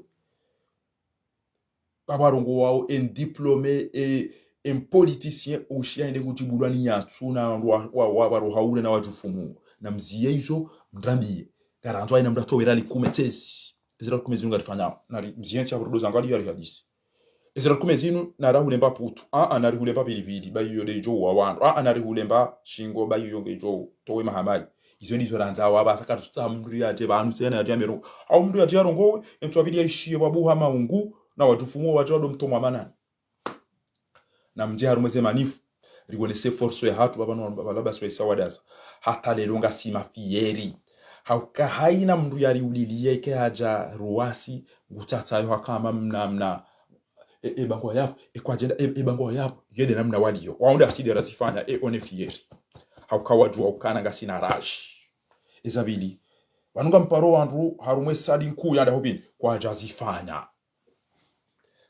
Ba warongowao, un diplômé, e, un politicien, ushiya hende ngudjibulwa ni nyatsu na wa, wa, wa, waroha ule na wadjufumu. Na mziye izo, mrambiye. Ngarandzo hayina mndru atowe rali kume tsesi. Ezi rali kume zinu ngarifanyao. Nari, mziye ntsi ya burudu zangaliyo yari hadisi. Ezi rali kume zinu, nari hulemba putu. Aa, nari hulemba pilipili, ba iyo nde idjo uwa wandru. Aa, nari hulemba shingo, ba iyo nge idjo towe mahamali. Izo ndizo randzao apvasa karitsutsaha mndru yadje pvanu tsena yadje yambe rongowe. Hau mndru yadje yarongowe, entsu apvili yaishiye pvwa buha maungu, na wadjufumu wadje wado mtomwa manani. Na mdje harumwa ze manif, riwonese force yahatru pvapvanu pvala basi waisa wadaza. Hata lelo ngasi mafieri. Hauka hayina mndru yariuliliye ke hadja ruwasi, ngutsatsayo hakama mna, mna, e, e bangwa yapvo, e kwadjenda, e, e bangwa yapvo, yende namna waliyo. Wawo nde asidi razifanya, e, on est fier. Hauka wadjuwa ukana ngasina rage. Eza pvili, pvanu ngamparo wandru harumwa e salle nkuu ya ndahopvini, kwadjazifanya.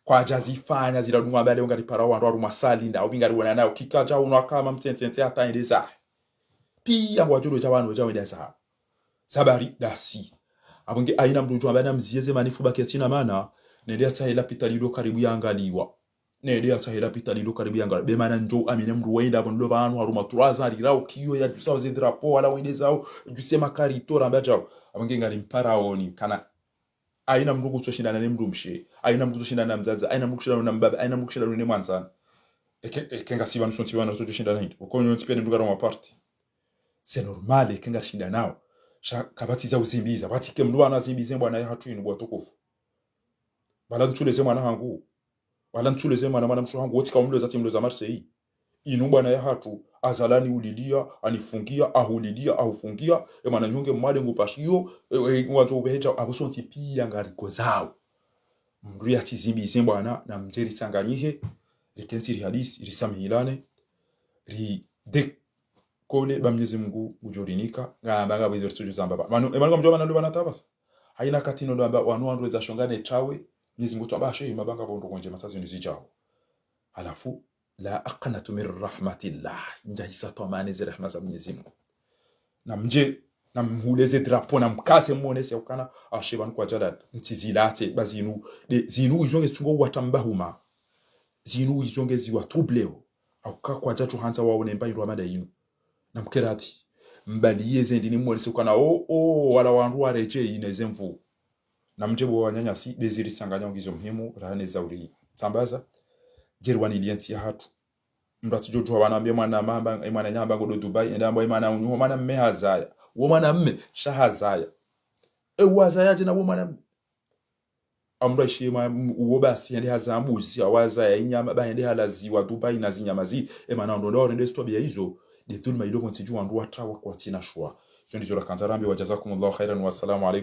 Kwadjazifanya zila dunga mbale ngaripara wandru harumwa salle ndahopvini ngariwona nayo. Kikadja unu hakama mtsentsentse hata yende zahe. Piya ngwadjo dodja pvanu dja wenda zawo. Sabari dasi. Apvo nge hayina mndru udjo amba na mziye ze manif ba ketsina mana, nende yatsahe lapitali lo karibu yangaliwa. Nende yatsahe lapitali lo karibu yangaliwa. Be mana ndjo amine mndru wenda pvo ndo pvanu harumwa turaza rirao kiyo yadjusa ze drapeau, wala wende zawo, djuse makarito ramba djao. Apvo nge ngarimparaoni, kana hayina mndru kutso shindana ne mndru mshe, hayina mndru kutso shindana na mdzadze, hayina mndru kushindana na mbaba, hayina mndru kushindana ne mwandzani. Eke, eke ngasi pvanu sontsi pvanu ritsodjo shindana hindri. Uko nyontsi piya ne mndru karongwa parti. C'est normal, eke ngarishindanawo. Sha kapvatsi za uzimbiza. Pvatsi ke mndru pvanu azimbize mbwana yahatru inu bo watukufu. Pvala ntsuleze mwana hangu. Pvala ntsuleze mwana, mwana mshe hangu. Wotsika umloza tsi mloza Marseille. Inu mbwana yahatru, azalani uliliya, anifungiya, ahuliliya, ahufungiya, e mwana nyonge mwade ngupashiyo, e, e, ngwandzo upvehedja, apvo sontsi piya ngarikozao. Mndru yatsizimbize mbwana, na mdje ritsanganyihe, rikentsi rihadisi, risamihilane, ridekole ba Mnyezi Mungu ngudjo rinika, ngamba ngapvo izo ritsodjo zamba ba. Manu, e manu ngamdjo mana lubana tabasa. Haina wakati inu ndo amba wanu wandru weza shonga ne tawe, Mwenyezi Mungu tu amba shehi mabanga pvo ndrongo ndjema tsi zinu zidjao. Halafu, la aqnatu min rahmatillah. Ndjahisa twamani ze rehma za Mwenyezi Mungu. Namdje, namhule ze drapeau, namkase mwonese ukana, ashe pvanu kwadjala, mtsizilatse, ba zinu, de, zinu izo nge tsungo wata mbahuma. Zinu izo nge ziwa troubleo. Hauka kwadja tsu handza waone mba indru amada inu. Namkeradhi. Mbaliye ze ndini mwonese ukana, o, o, wala wandru waredjeyi ne ze nvuu. Namdje bo wananyasi, be ziri tsanganya ngizo muhimu, raha ne zauri tsambaza. Djeri waniliye ntsi yahatru. Mndru atsidjodjuha wana wambe mwana mamba, e mwananya amba ngodo Dubai, ende amba e mwana unyu, wo mwanamme hazaya. Wo mwanamme, sha hazaya. E wazaya dje na wo mwanamme. Amndru aishiye mwa, m-, uwo basi, hende hazaya mbuzi, hawazaya inyama, ba hende halaziwa Dubai na zinyama zi, e mana ndo ndo rende zitwabiya izo, de dhulma ilo pvo ntsi dju wandru watawa kwatsina shuwa. Izo ndizo rakandza rambe, wa jazakumullahu khairan, wa assalamu alaikum.